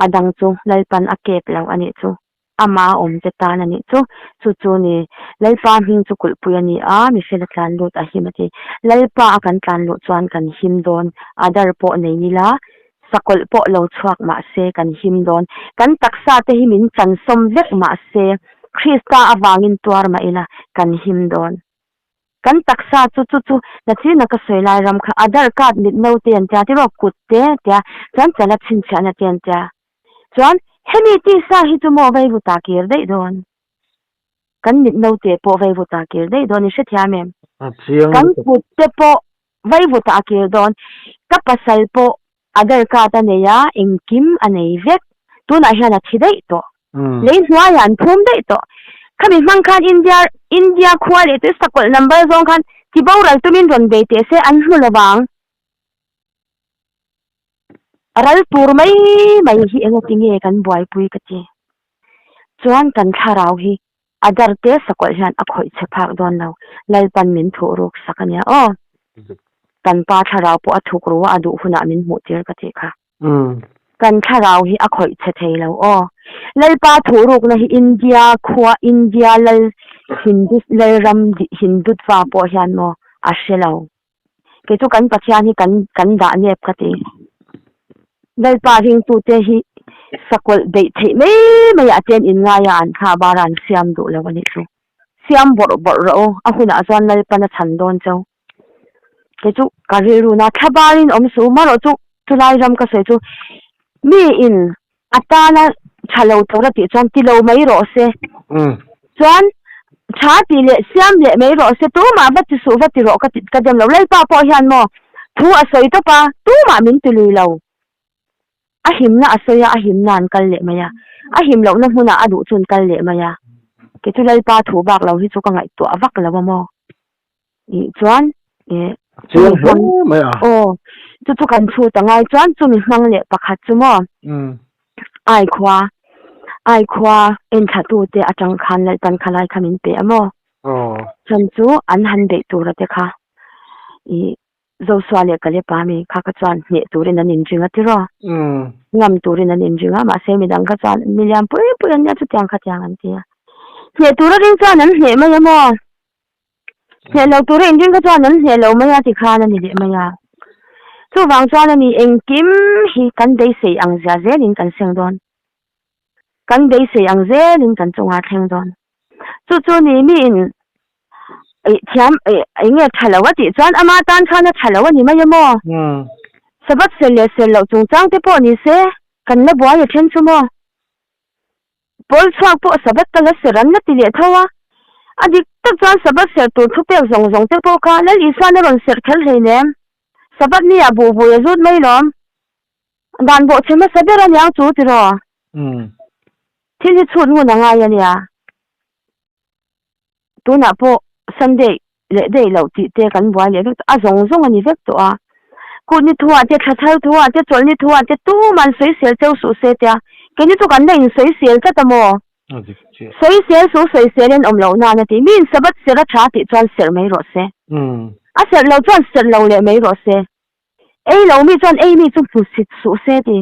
A dang chu Lalpan a kep lo a nih chu. Ama awm te tan a nih chu. Chu chu ni Lalpa hming chu kulhpui a ni a, mifela tlan lut a him a ti. Lalpa a kan tlan luh chuan kan him dawn, adar pawh nei ila Sakawlh pawh lo chhuak mah se kan him dawn. Kan taksa te hi min chansawm vek mah se Krista avangin tuar mah ila kan him dawn. Kan taksa chu chu chu nachina ka sawi lai ram kha Aadhaar card mit no te an tia tiraw kut te tia chuan chala chhinchhiahna te an tia chuan hemi tisa hi chu maw veivuta kir daih dawn. Kan mit no te pawh veivuta kir daih dawn i hrethiam em? Kan kut te pawh Vaivutah a kir dawn. Ka pasal pawh Aadhaar card a nei a, engkim a nei vek. Tunah hian a thi daih tawh. Lei hnuaiah an phum daih tawh. Khami hmang khan India India khua leh tui sakawlh number zawng khan ti boral tumin rawn bei teh se an hmu lo vang. Ral tur mai mai hi engati nge kan buaipui ka ti. Chuan kan thlarau hi A dar te sakawlh hian a khawih chhe phak dawn lo, Lalpan min thuh ruk sak a nia aw. Kan pa thlarau pawh a thuk ru a, a duh hunah min hmuh tir ka tih kha. Kan thlarau hi a khawih chhe thei lo aw. Lalpa thuh rukna hi India khua, India lal Hindu lalram Hindutva pawh hian maw a hre lo. Kei chu kan Pathian hi kan kan dah nep ka ti. Lalpa ringtute hi sakawlh beih theih mai mai ah te an inngai a, an thla bara an siam duh lo a nih chu. Siam bawrh bawrh rawh u, a hunah chuan Lalpan a chhan dawn cheu. Kei chu ka rilru na thla barin awm suh u, marawh chu chulai ram ka sawi chu mi in a tana tha lo tur a tih chuan ti lo mai rawh se. Chuan. Tha ti leh siam leh mai rawh se, tumah va ti suh va ti rawh ka ti ka dem lo. Lalpa pawh hian maw thu a sawi tawp a, tumah min ti lui lo. A himna a sawi a, a himna an kal leh mai a. A him lohna hmunah a duh chu an kal leh mai a. Kei chu Lalpa thu bak lo hi chu ka ngaihtuah vak lo a maw. Ih chuan ih Chiang hle mai a. Aw, chu chu kan chhut a ngai chuan chumi hmang leh pakhat chu maw ai khua ai khua enthla tu te atang khan Lalpan kha lai kha min pe a maw. Chhan chu an han beih tur a te kha ih Zosua leh Kalepa mi kha kha chuan hneh turin an inring a tiraw. Ngam turin an inring a mahse midang kha chuan milian pui pui an nia chutiang khatiang an ti a. Hneh tur a ring chuan an hneh mai a maw. Hneh lo tura inring kha chuan an hneh lo mai a ti khan a ni leh mai a. Chuvang chuan a ni engkim hi kan beisei ang zia zelin kan seng dawn. Kan beisei ang zelin kan chungah a thleng dawn. Chu chu ni miin thiam eng nge tha lo a tih chuan ama tan khan a tha lo a ni mai a maw? Sabbath ser leh ser loh chungchang te pawh ni se kan la buai a then chu maw? Pawl chhuak pawh Sabbath ka la ser an la ti leh tho a. A dik tak chuan Sabbath ser tur thupek zawng zawng te pawh kha Lal Isuan a rawn serh kher hleinem. Sabbath ni ah buh vui a zut mai lawm. Dan bawh chhe hmasa ber aniang chu tiraw? Thil hi chhut ngun a ngai ania. Tunah pawh Sunday leh day loh tih te kan buai leh vek tawh a, zawng zawng a ni vek tawh a. Kut ni thuah te, thla thar thuah te, chawlh ni thuah te tuman sawisel cheu suh se tia, keini chu kan la insawisel tlat a maw? Sawisel suh sawisel in awm loh nan a ti. Miin Sabbath serh a tha tih chuan serh mai rawh se. A serh lo chuan serh lo leh mai rawh se. Ei lo mi chuan ei mi chu hmusit suh se ti.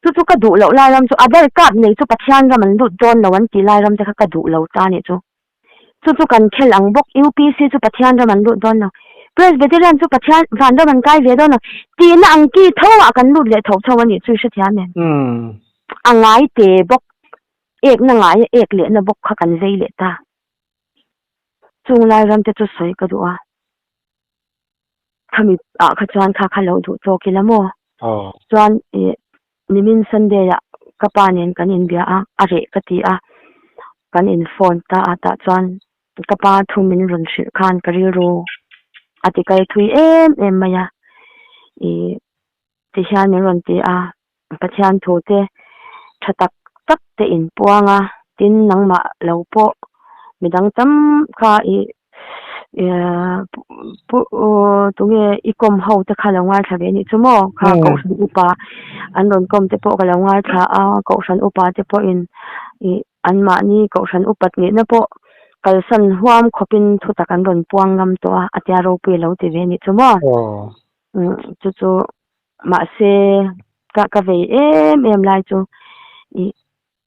Chu chu ka duh loh lai ram chu Adhar card nei chu Pathian ram an lut dawn lo an tih lai ram te kha ka duh lo ta nih chu. Chu chu kan khel ang bawk UPC chu Pathian ram an lut dawn lo. Presbyterian chu Pathian van ram an kai ve dawn lo. Tihna ang ki tho ah kan lut leh tho tho a nih chu i hrethiam em? A ngai te bawk ekna ngai a ek lehna bawk kha kan vei leh ta. Chung lai ram te chu sawi ka duh a. Khami ah kha chuan kha kha lo duh tawk ila maw? Chuan ih nimin Sunday ah ka pa nen kan inbia a, a reh ka ti a, kan in phone ta a tah chuan ka pa thu min rawn hrilh khan ka rilru a ti kal thui em em mai a, ih ti hian min rawn ti a, Pathian thu te tha tak tak te in puang a, tin nangmah lo pawh midang tam kha ih tunge i kawm ho te kha lo ngaithla ve anih chu maw kha kohhran upa an rawn kawm te pawh ka lo ngaithla a kohhran upa te pawhin ih anmahni kohhran upat nihna pawh kalsan huam khawpin thutak an rawn puang ngam tawh a a tia ropui a lo ti ve anih chu maw chu chu. Mahse, ka ka vei em em lai chu ih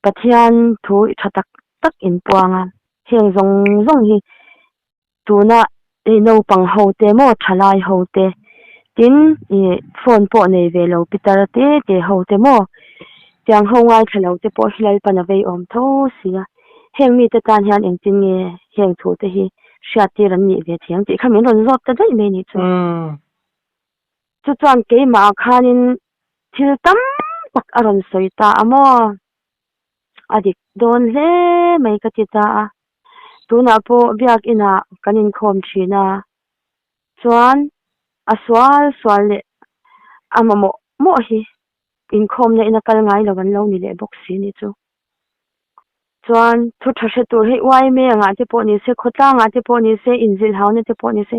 Pathian thu tha tak tak inpuang a, heng zawng zawng hi tuna ih naupang ho te maw thalai ho te tin ih phone pawh nei ve lo pitar te te ho te maw tiang ho ngaithla lo te pawh hi Lalpan a vei awm tho si a, heng mite tan hian engtin nge heng thu te hi hriattir an nih ve thiang tih kha min rawn zawt ta daih mai ni chu. Chu chuan keimah ah khanin thil tam tak a rawn sawi ta a maw? A dik dawn hle mai ka ti ta a. Tunah pawh biakinah kan inkhawm thin a, chuan a sual sual leh a mamawh mawh hi inkhawmna ina kal ngai lo an lo ni leh bawk si ni chu. Chuan thu tha hre tur hei uaime angah te pawh ni se, khawtlangah te pawh ni se, inzilh hauna te pawh ni se,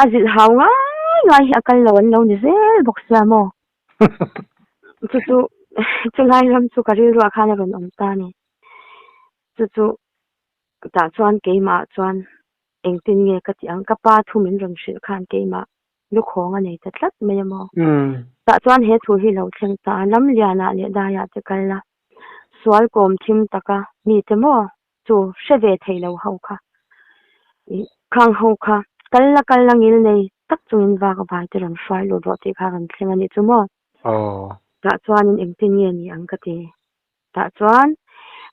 a zilh hau ngai ngai hi a kal lo an lo ni zel bawk sia maw? Chu chu chulai ram chu ka rilruah khan a rawn awm ta a ni. Chu chu tah chuan keimah chuan engtin nge ka tih ang, ka pa thu min rawn hrilh khan keimah lukhawng a nei ta tlat mai a maw? Tah chuan he thu hi lo thleng ta a, Lamlianah leh Daiah te kal la, sual kawm thim taka mite maw chu hre ve thei lo ho kha, ih khang ho kha kal la kal la ngil nei tak chungin vak vai te rawn hruai lut rawh tih kha rawn thleng a nih chu maw? Tah chuanin engtin nge ni ang ka ti. Tah chuan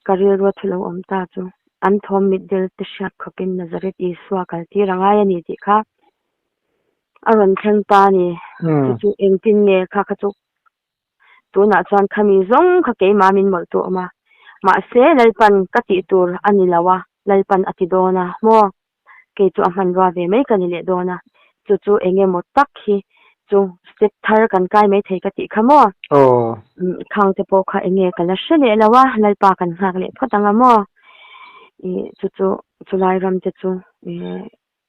ka rilru a thu lo awm ta chu an thawm mitdel te hriat khawpin Nazareth Isua kal tir a ngai a ni tih kha a rawn thleng ta a ni. Chu chu engtin nge kha kha chu tunah chuan khami zawng kha keimah min mawlh tu awm a, mahse Lalpan ka tih tur a ni lo a. Lalpan a ti dawn a maw? Kei chu a hmanrua ve mai ka ni leh dawn a, chu chu eng emaw tak hi chu step thar kan kai mai thei ka tih kha maw? Aw. Khang te pawh kha eng nge ka la hre leh lo a, Lalpa kan nghak leh phawt ang a maw? Ih chu chu chulai ram te chu ih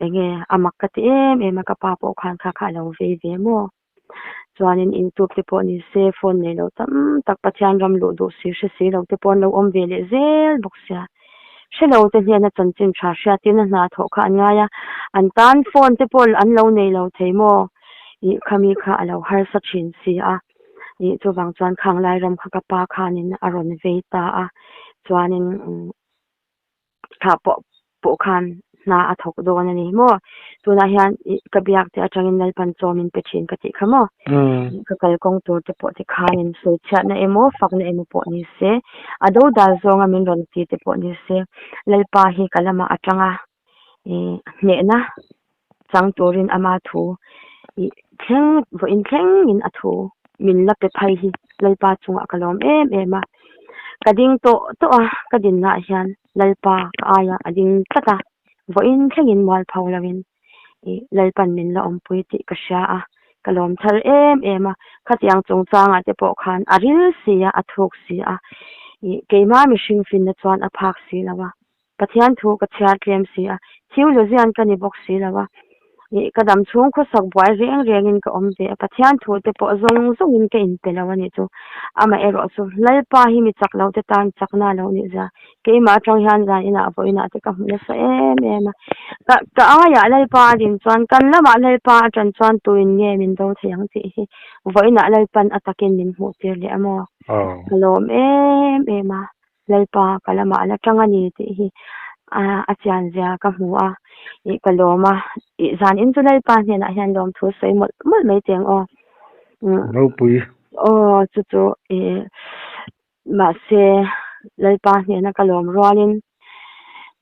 eng nge a mak ka ti em em a, ka pa pawh khan kha kha a lo vei ve maw? Chuanin youtube te pawh ni se phone nei lo tam tak Pathian ram luh duh si hre si lo te pawh an lo awm ve leh zel bawk sia. Hre lo te hnena chanchin tha hriatin a hna thawh kha an ngai a, an tan phone te pawh an lo nei lo thei maw? Ih khami kha a lo harsa thin si a, ih chuvang chuan khang lai ram kha ka pa khanin a rawn vei ta a, chuanin umm. thlah pawh pawh khan hna a thawk dawn a ni maw? Tunah hian ih ka biak te atangin Lalpan chaw min pe thin ka tih kha maw? Ka kalkawng tur te pawh tikhanin sawi chhiatna emaw fakna emaw pawh ni se, a do dal zawnga min rawn ti te pawh ni se, Lalpa hi ka lamah atanga ih hnehna chang turin ama thu ih thleng vawiin thlengin a thu min la pe phal hi Lalpa chungah ka lawm em em a, ka ding tawh tawh a, ka dinnaah hian Lalpa ka aia a ding tlat a, vawiin thlengin mualpho loin ih Lalpan min la awmpui tih ka hria a, ka lawm thar em em a, khatiang chungchangah te pawh khan a ril si a, a thuk si a, ih keimah mihring finna chuan a phak si lo a. Pathian thu ka chhiar tlem si a, theologian ka ni bawk si lo a, ih ka dam chhung khawsak buai reng rengin ka awm ve a, Pathian thu te pawh zawng zawngin ka inpe lo a nih chu. Amaherawh chu Lalpa hi mi chak lo te tan chakna a lo nih zia, keimah atang hian zan inah vawiinah te ka hmu nasa em em a, ka ka aiah Lalpa a din chuan kan lamah Lalpa a tan chuan tuin nge min do thei ang tih hi vawiinah Lalpan a takin min hmuh tir leh a maw? Ka lawm em em a. Lalpa ka lamah a la tang a ni tih hi a chian zia ka hmu a, ih ka lawm a, ih zan in chu Lalpa hnenah hian lawm thu sawi mawlh mawlh mai teng aw. Ropui. Aw chu chu ih mahse Lalpa hnena ka lawm rualin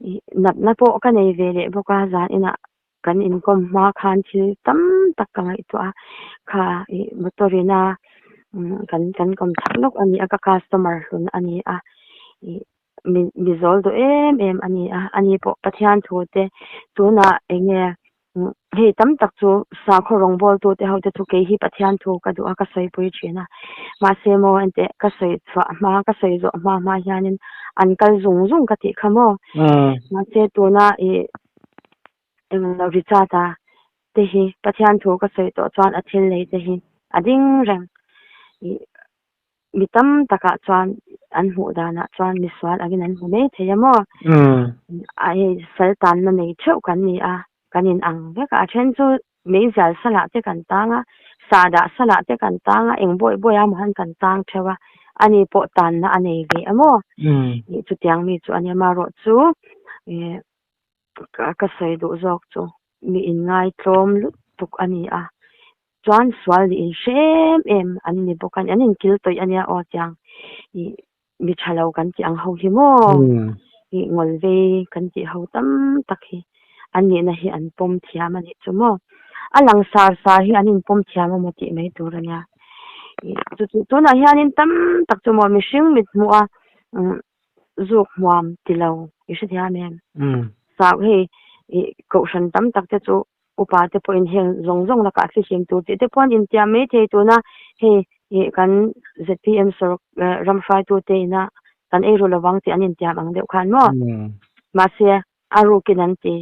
ih natna pawh ka nei ve leh bawk a zan inah kan inkawm hma khan thil tam tak ka ngaihtuah a, kha ih motor ina kan kan kawm chak lawk a ni a, ka customer hlun a ni a, ih mi mi zawl duh em em a ni a, ani pawh Pathian thu te tunah eng nge hei tam tak chu sakhaw rawngbawl tu te ho te chu kei hi Pathian thu ka duh a ka sawipui thin a, mahse maw enteh ka sawi chhuah hma ka sawi zawh hma hma hianin an kal zung zung ka tih kha maw, mahse tuna ih. Englo Richard a te hi Pathian thu ka sawi tawh chuan a thil nei te hi a ding reng. Ih mi tam takah chuan an hmuh danah chuan misual angin an hmu mai thei a maw? A hei sal tanna nei theuh kan ni a, kan in ang vek a, a then chu meizial salah te kan tang a, sahdah salah te kan tang a, eng bawih bawih a maw han kan tang theuh a, ani pawh tanna a nei ve a maw? Ih chutiang mi chu a nia marawh chu ih. Ka sawi duh zawk chu mi inngaitlawm lutuk a ni a, chuan sual nih in hre em em an ni bawk a ni, an inkil tawih a nia aw tiang ih mi tha lo kan tih ang ho hi maw ih ngawl vei kan tih ho tam tak hi an nihna hi an pawm thiam a nih chu maw, a lang sar sar hi an inpawm thiam emaw tih mai tur a nia, ih chu chu tunah hianin tam tak chu maw mihring mit hmuh a umm. Zuk hmuam ti lo i hre thiam em? Sak hei ih kohhran tam tak te chu upa te pawhin heng zawng zawng lakah fihlim tur tih te pawh an intiam mai thei tuna hei ih kan zpm sawr ram hruaitu te ina kan ei ru lovang tih an intiam ang deuh khan maw? Mahse a rukin an ti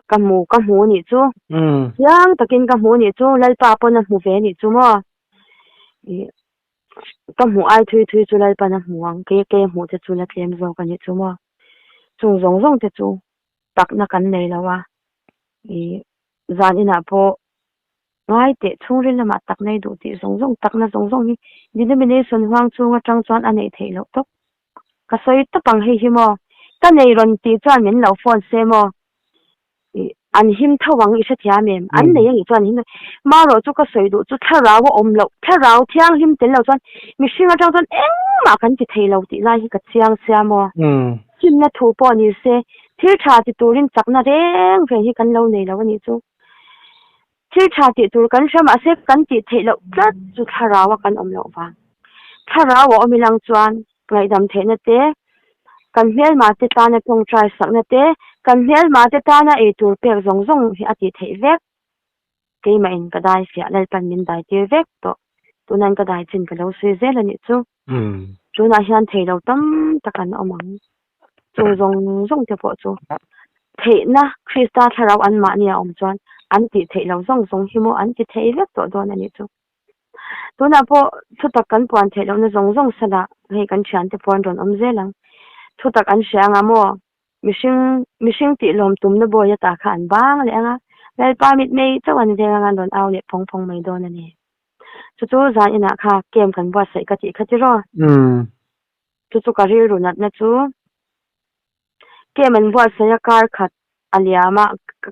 ka hmu ka hmu nih chu chiang takin ka hmu nih chu Lalpa pawn a hmu ve nih chu maw? Ih. Ka hmuh ai thui thui chu Lalpan a hmu ang, kei kei a hmuh te chu la tlem zawk a nih chu maw. Chung zawng zawng te chu takna kan nei lo a, ih zan inah pawh ngai teh chhungril lamah tak nei duh tih zawng zawng takna zawng zawng hi denomination huang chung atang chuan a neih theih loh tawp. Ka sawi tawp ang hei hi maw, ka nei rawn tih chuan min lo phone se maw. Ih an him tho ang i hrethiam em? An nei anih chuan an him tho. Marawh chu ka sawi duh chu thlarau a awm loh, thlarau thianghlim tel lo chuan mihring atang chuan engmah kan ti thei lo tih lai hi ka chiang sia maw? Hlimna thu pawh ni se, thil tha ti turin chakna reng reng hi kan lo nei lo anih chu. Thil tha tih tur kan hria mahse kan tih theih loh tlat chu thlarau a kan awm loh vang. Thlarau a awm ilang chuan ngaihdam theihna te. Kan hmelma te tana tawngtai sakna te, kan hmelma te tana eitur pek zawng zawng hi a tih theih vek. Keimah in ka dai fiah Lalpan min dai tir vek tawh. Tunan ka dai chin ka lo sawi zel a nih chu. Tunah hian thei lo tam tak an awm ang. Chung zawng zawng te pawh chu theihna Krista thlarau anmahni a awm chuan an tih theih lo zawng zawng hi maw an ti thei vek tawh dawn a nih chu. Tunah pawh thutak kan puan theih lohna zawng zawng salah hei kan thiante pawh an rawn awm zel ang. Thutak an hria anga maw mihring mihring tih lawm tumna bawi ata kha an bang leh anga Lalpa mitmei chauh an veng anga an rawn au leh phawng phawng mai dawn a ni. Chu chu zan inah kha camp kan buatsaih ka tih kha tiraw? Chu chu ka rilru natna chu camp an buatsaih a kar khat a liam a,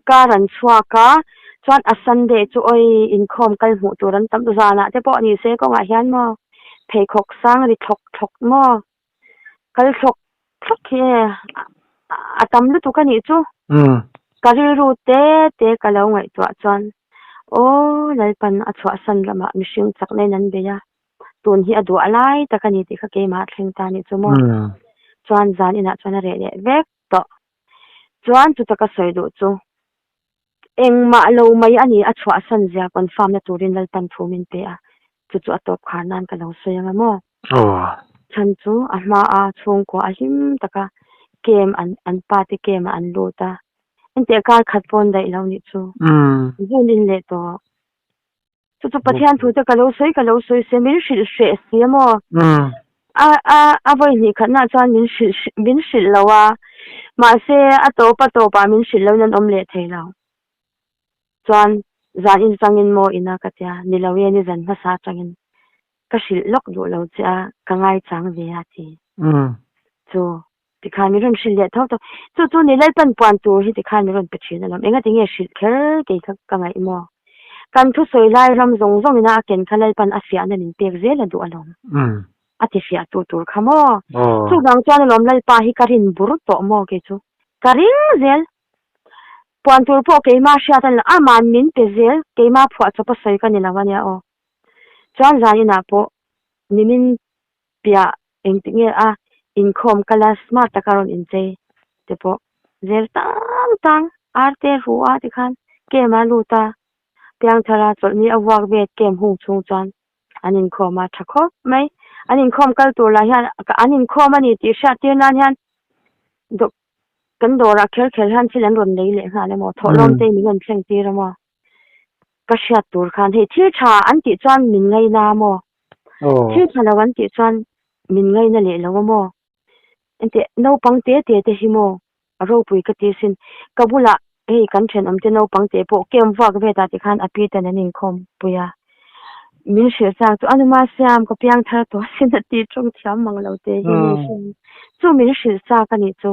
kar an chhuak a, chuan a Sunday chu awi inkhawm kal hmuh tur an tam zanah te pawh ni se kawngah hian maw pheikhawk sang ri thlawk thlawk maw kal thlawk thlawk hi e a tam lutuk a nih chu. Ka rilru te te ka lo ngaihtuah chuan aw Lalpan a chhuahsan ramah mihring chakna in an bei a, tun hi a duah lai tak a ni tih kha keimah a thleng ta a nih chu maw. Chuan zan inah chuan a reh leh vek tawh. Chuan chuta ka sawi duh chu engmah lo mai a ni a chhuahsan zia confirm na turin Lalpan thu min pe a, chu chu a tawp khar nan ka lo sawi anga maw. Chhan chu a hma a chhungkua a hlim taka camp an an pa te camp ah an lut a, engtiah kar khat pawn daih lo nih chu zun in leh tawh. Chu chu Pathian thu te ka lo sawi ka lo sawi se min hrilh hreh si a maw? A a a vawi hnih khatna chuan min hrilh min hrilh lo a, mahse a tawp a tawpah min hrilh loin an awm leh thei lo. Chuan zan in changin maw ina ka tia, ni lo e ni zan hmasa atangin ka hrilh lawk duh lo che a, ka ngaichang ve a ti. Chu Tikhan min rawn hrilh leh tho tho. Chu chu ni Lalpan puan tur hi tikhan min rawn pe thin alawm. Engati nge hrilh kher kei kha ka ngaih maw? Kan thusawi lai ram zawng zawng ina a ken kha Lalpan a fiahna min pek zel a duh alawm. A ti fiah tu tur kha maw? Chuvang chuan alawm Lalpa hi ka rin bur tawh maw kei chu? Ka ring zel. Puan tur pawh keima hriat a ni lo. Aman min pe zel. Keima phuahchawp a sawi ka ni lo ania aw. Chuan zan inah pawh nimin piah engtik nge a inkhawm kal a smart taka rawn inchei te pawh zel tang tang ar te ruh a tikhan camp a lut a piangthar a chawlhni a vuak vet camp hung chhung chuan an inkhawm a tha khawp mai an inkhawm kal tur lah hian an inkhawm a ni tih hriat tir nan hian kan dawrah kher kher hian thil an rawn lei leh nghal emaw thawhlawm te min rawn thleng tir emaw ka hriat tur khan hei thil tha an tih chuan min ngaina maw thil tha lo an tih chuan min ngaina leh lo a maw engteh naupang te te te hi maw a ropui ka ti sin ka bulah hei kan thenawm te naupang te pawh camp vuak vet ah tikhan a pi ten an inkhawm pui a min hrilh chak chu anuma siam ka piang thar tawh sin a ti tawng thiam mang lo te hi chu min hrilh chak a nih chu.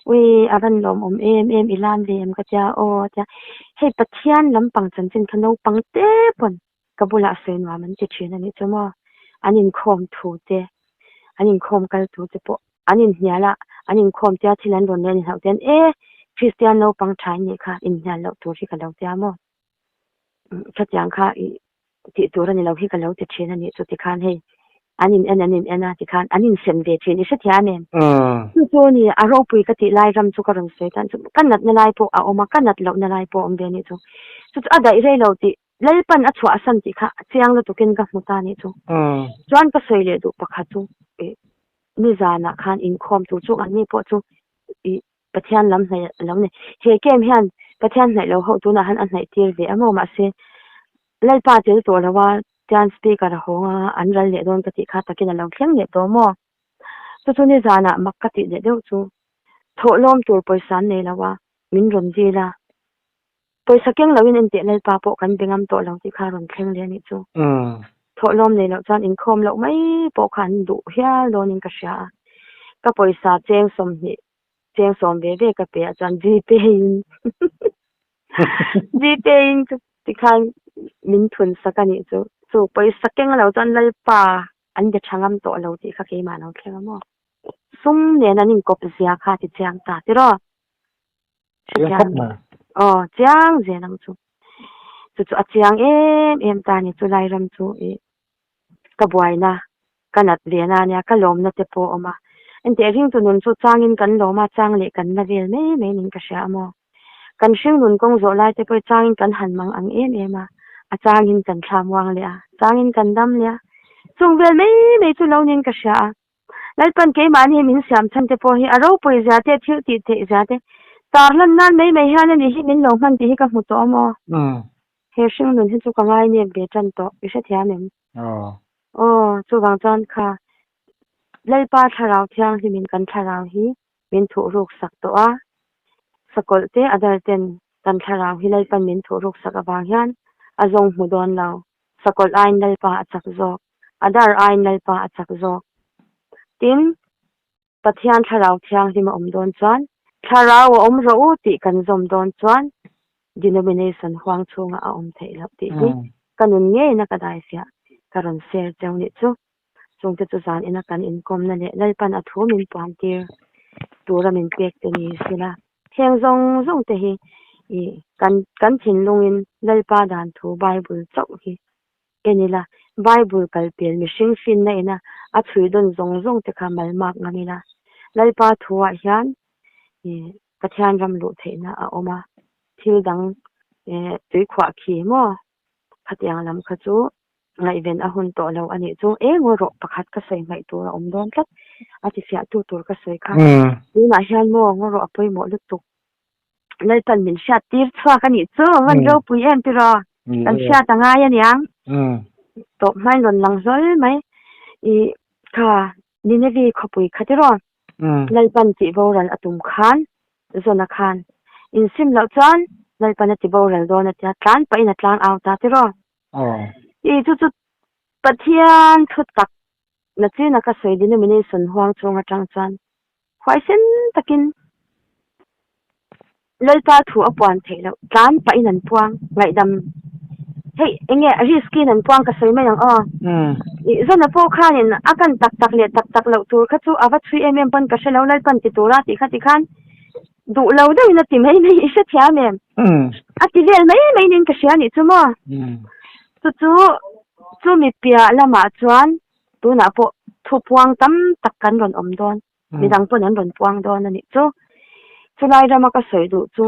Ui a van lawmawm em em i lam ve em ka tia aw a tia hei Pathian lampang chanchin kha naupang te pawn ka bulah sawi nuam an ti thin a nih chu maw an inkhawm thu te an inkhawm kal tur te pawh an inhnial a an inkhawm tia thil an rawn leh a ni hlauh ten e Kristian naupang tha in nih kha inhnial loh tur hi ka lo tia maw khatiang kha ih tih tur a ni lo hi ka lo ti thin a nih chu tikhan hei an in en an in en a tikhan an in sem ve thin i hrethiam em? Chu chu a ni a ropui ka tih lai ram chu ka rawn sawi tan chu ka natna lai pawh a awm a ka nat lohna lai pawh a awm ve a nih chu chu chu a daih rei lo tih Lalpan a chhuahsan tih kha chiang lutukin ka hmu ta a nih chu chuan ka sawi leh duh pakhat chu ih nizanah khan inkhawm tur chu an ni pawh chu ih Pathian lam hnaih a lo ni. He camp hian Pathian hnaih lo ho tunah han a hnaih tir ve a maw mahse Lalpa tel tawh lo a tian speaker a hawng a an ral leh dawn ka tih kha takin a lo thleng leh tawh maw. Chu chu nizanah mak ka tih leh deuh chu thawhlawm tur pawisa an nei lo a min rawn dil a pawisa keng loin enteh Lalpa pawh kan be ngam tawh lo tih kha a rawn thleng leh a nih chu. Thawhlawm nei loh chuan inkhawm loh mai pawh kha an duh hial dawnin ka hria a ka pawisa cheng 20 cheng sawm ve ve ka pe a chuan Gpay in Gpay in chu tikhan min thun sak a nih chu chu pawisa keng lo chuan Lalpa an be tha ngam tawh lo tih kha keimah lo thleng a maw sum nen an inkawp zia kha a ti chiang ta tiraw Chiang khawp mai. Aw chiang zel ang chu chu chu a chiang em em ta ni chu lai ram chu ih ka buaina ka nat ve na ania ka lawmna te pawh a awm a. Enteh ringtu nun chu changin kan lawm a, chang leh kan la vel mai mai niin ka hria a maw? Kan hring nun kawng zawh lai te pawh hi changin kan han mang ang em em a, a changin kan thla muang leh a, changin kan dam leh a. Chung vel mai mai chu lo niin ka hria a. Lalpan keimahni min siam chhan te pawh hi a ropui zia te, thil tih theih zia te tar lan nan mai mai hian a nih hi min lo hman tih hi ka hmu tawh a maw? He hring nun hi chu ka ngai nep ve tan tawh, i hrethiam em? Aw, chuvang chuan kha Lalpa thlarau thianghlimin kan thlarau hi min thuh ruk sak tawh a, sakawlh te a dar ten kan thlarau hi Lalpan min thuh ruk sak avang hian a zawng hmu dawn lo, sakawlh aiin Lalpa a chak zawk, a dar aiin Lalpa a chak zawk. Tin, Pathian thlarau thianghlim a awm dawn chuan thlarau a awm rawh u tih kan zawm dawn chuan denomination huang chhungah a awm theih loh tih hi ka nun ngeina ka daifiah ka rawn share cheu nih chu. Chungte chu zan ina kan inkawmna leh Lalpan a thu min puan tir tura min pek te ni sila heng zawng zawng te hi ih kan kan thinlungin Lalpa dan thu Bible chauh hi en ila Bible kal pel mihring finna ina a chhui dawn zawng zawng te kha malmak ngam ila Lalpa thuah hian ih Pathian ram luh theihna a awm a thil dang eh tuikhuah khi maw khatiang lam kha chu Ngaihven a hun tawh lo a nih chu eng rawh pakhat ka sawi hmaih tur a awm dawn tlat a ti fiah tu tur ka sawi kha. Tunah hian maw ngaw rawh a pawimawh lutuk. Lalpan min hriat tir chhuak a nih chu van ropui em tiraw kan hriat a ngai aniang. Tawp hmain rawn lang hlawl mai i kha Ninevi khawpui kha tiraw Lalpan tih boral a tum khan Zona khan insim loh chuan Lalpan a ti boral dawn a tia tlan pahin a tlang au ta tiraw. I chu chu Pathian thu tak na china ka sawi denomination huang chhung atang chuan huaisen takin Lalpa thu a puan theih loh tlan pahin an puang ngaihdam hei enge risk in an puang ka sawi mai ang aw. I zona pawh khanin a kan tak tak leh tak tak loh tur kha chu a va chhui em em pawn ka hre lo Lalpan ti tura tih kha tikhan Duh lo deuhin a ti mai mai i hrethiam em? A ti vel mai mai niin ka hria nih chu maw? Chu chu chumi piah lamah chuan tunah pawh thu puang tam tak kan rawn awm dawn, midang pawn an rawn puang dawn a nih chu. Chulai rama ka sawi duh chu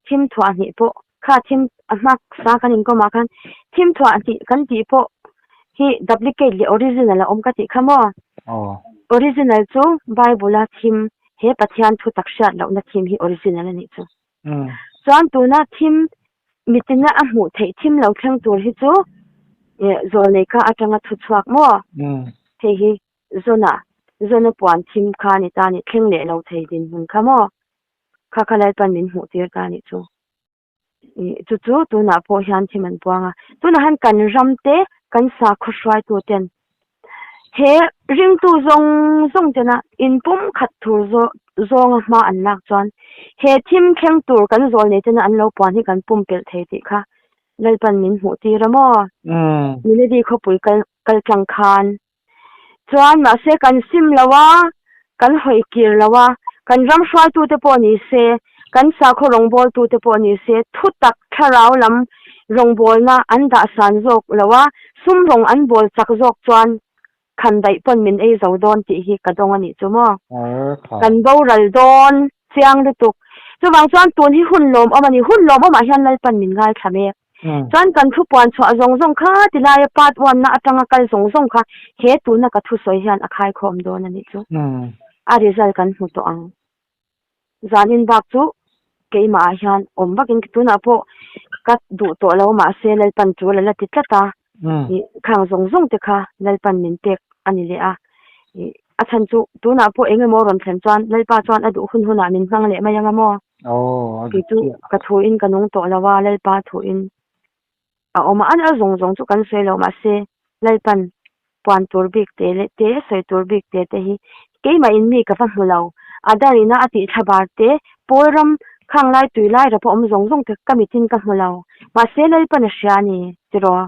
thim thuah hnih pawh kha thim a hmaksa kan inkawmah khan thim thuah hnih kan tih pawh hi duplicate leh original a awm ka tih kha maw? Original chu Bible-a thim He Pathian thu tak hriat lohna thim hi original a nih chu. Chuan tuna thim mitina a hmuh theih thim lo thleng tur hi chu zawlnei kha atanga thu chhuak maw? Hei hi Zona, Zona puan thim kha ni ta ni, thleng leh lo thei dinhmun kha maw? Kha kha Lalpan min hmuh tir ta nih chu. Chu chu tunah pawh hian thim an puang a, tunah hian kan ram te kan sakhaw hruaitu ten he ringtu zawng zawng tena inpum khat tur zawnga hma an lak chuan he thim thleng tur kan zawl nei tena an lo puan hi kan pumpelh thei tih kha Lalpan min hmuh tir a maw? Milady khawpui kal kaltlang khan Chuan mahse kan sim lo a, kan hawi kir lo a, kan ram hruaitute pawh ni se, kan sakhaw rawngbawltute pawh ni se, thutak thlarau lam rawngbawlna an dah san zawk lo a, sum rawng an bawl chak zawk chuan khan daih pawn min ei zo dawn tih hi ka dawng a nih chu maw? Kan boral dawn chiang lutuk. Chuvang chuan tun hi hun lawmawm a ni. Hun lawmawmah hian Lalpan min ngaithla mek. Chuan kan thu puan chhuah zawng zawng kha tilaia part one na atanga kal zawng zawng kha he tuna ka thusawi hian a khaikhawm dawn a nih chu. A result kan hmu tawh ang. Zanin bak chu keimah ah hian awm vakin tunah pawh ka duh tawh lo mahse Lalpan tul a la ti tlat a. Khang zawng zawng te kha Lalpan min pek a ni leh a. A chhan chu tunah pawh eng emaw rawn thlen chuan Lalpa chuan a duh hun hunah min hmang leh mai ang a maw? Kei chu ka thuin ka nung tawh lo a, Lalpa thuin a awm a, a zawng zawng chu kan sawi lo mahse Lalpan puan tur bik te leh te sawi tur bik te te hi keimah in mi ka va hmu lo, a darina a tih thlabar te pawl ram khang lai tui lai rapa awm zawng zawng te ka mitin ka hmu lo mahse Lalpan a hria a ni tiraw?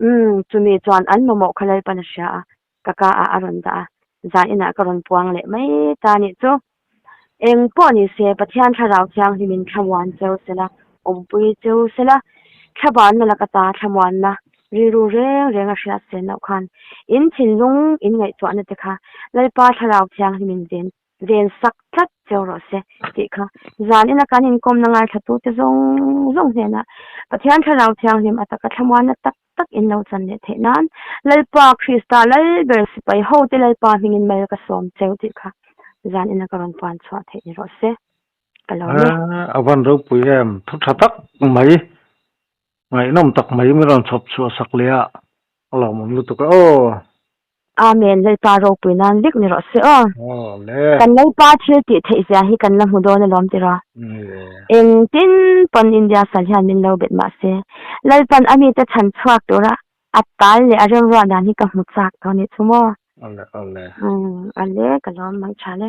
Umm chumi chuan an mamawh kha Lalpan a hria a, ka ka ah a rawn dah a, zan inah ka rawn puang leh mai ta nih chu. Eng pawh ni se Pathian thlarau thianghlimin thlamuan cheu sela, awmpui cheu sela, thlabanna laka ta thlamuanna. Rilru reng reng a hriat sen loh khan in thinlung in ngaihtuahna te kha Lalpa Thlarau Thianghlimin ven ven sak tlat cheu rawh se tih kha zan ina kan inkawmna ngaithlatute zawng zawng hnenah Pathian Thlarau Thianghlim a taka thlamuanna tak tak in lo chan leh theih nan Lalpa Krista Lalber sipai hote Lalpa hmingin mal ka sawm cheu tih kha zan ina ka rawn puan chhuah theih ni rawh se ka lo ni. A van ropui em, thu tha tak mai, ngaihnawm tak mai min rawn chhawp chhuah sak leh a, a lawmawm lutuk a aw. Amen, Lalpa ropui nan vek ni rawh se aw. Kan Lalpa thil tih theih zia hi kan la hmu dawn alawm tiraw. Engtin pawn India sal hian min lo bet mah se, Lalpan a mite chhan chhuak tura a tal leh a remruah dan hi ka hmu chak tawh a nih chu maw. Ale, ale. Ale, ka lawm mai tha le.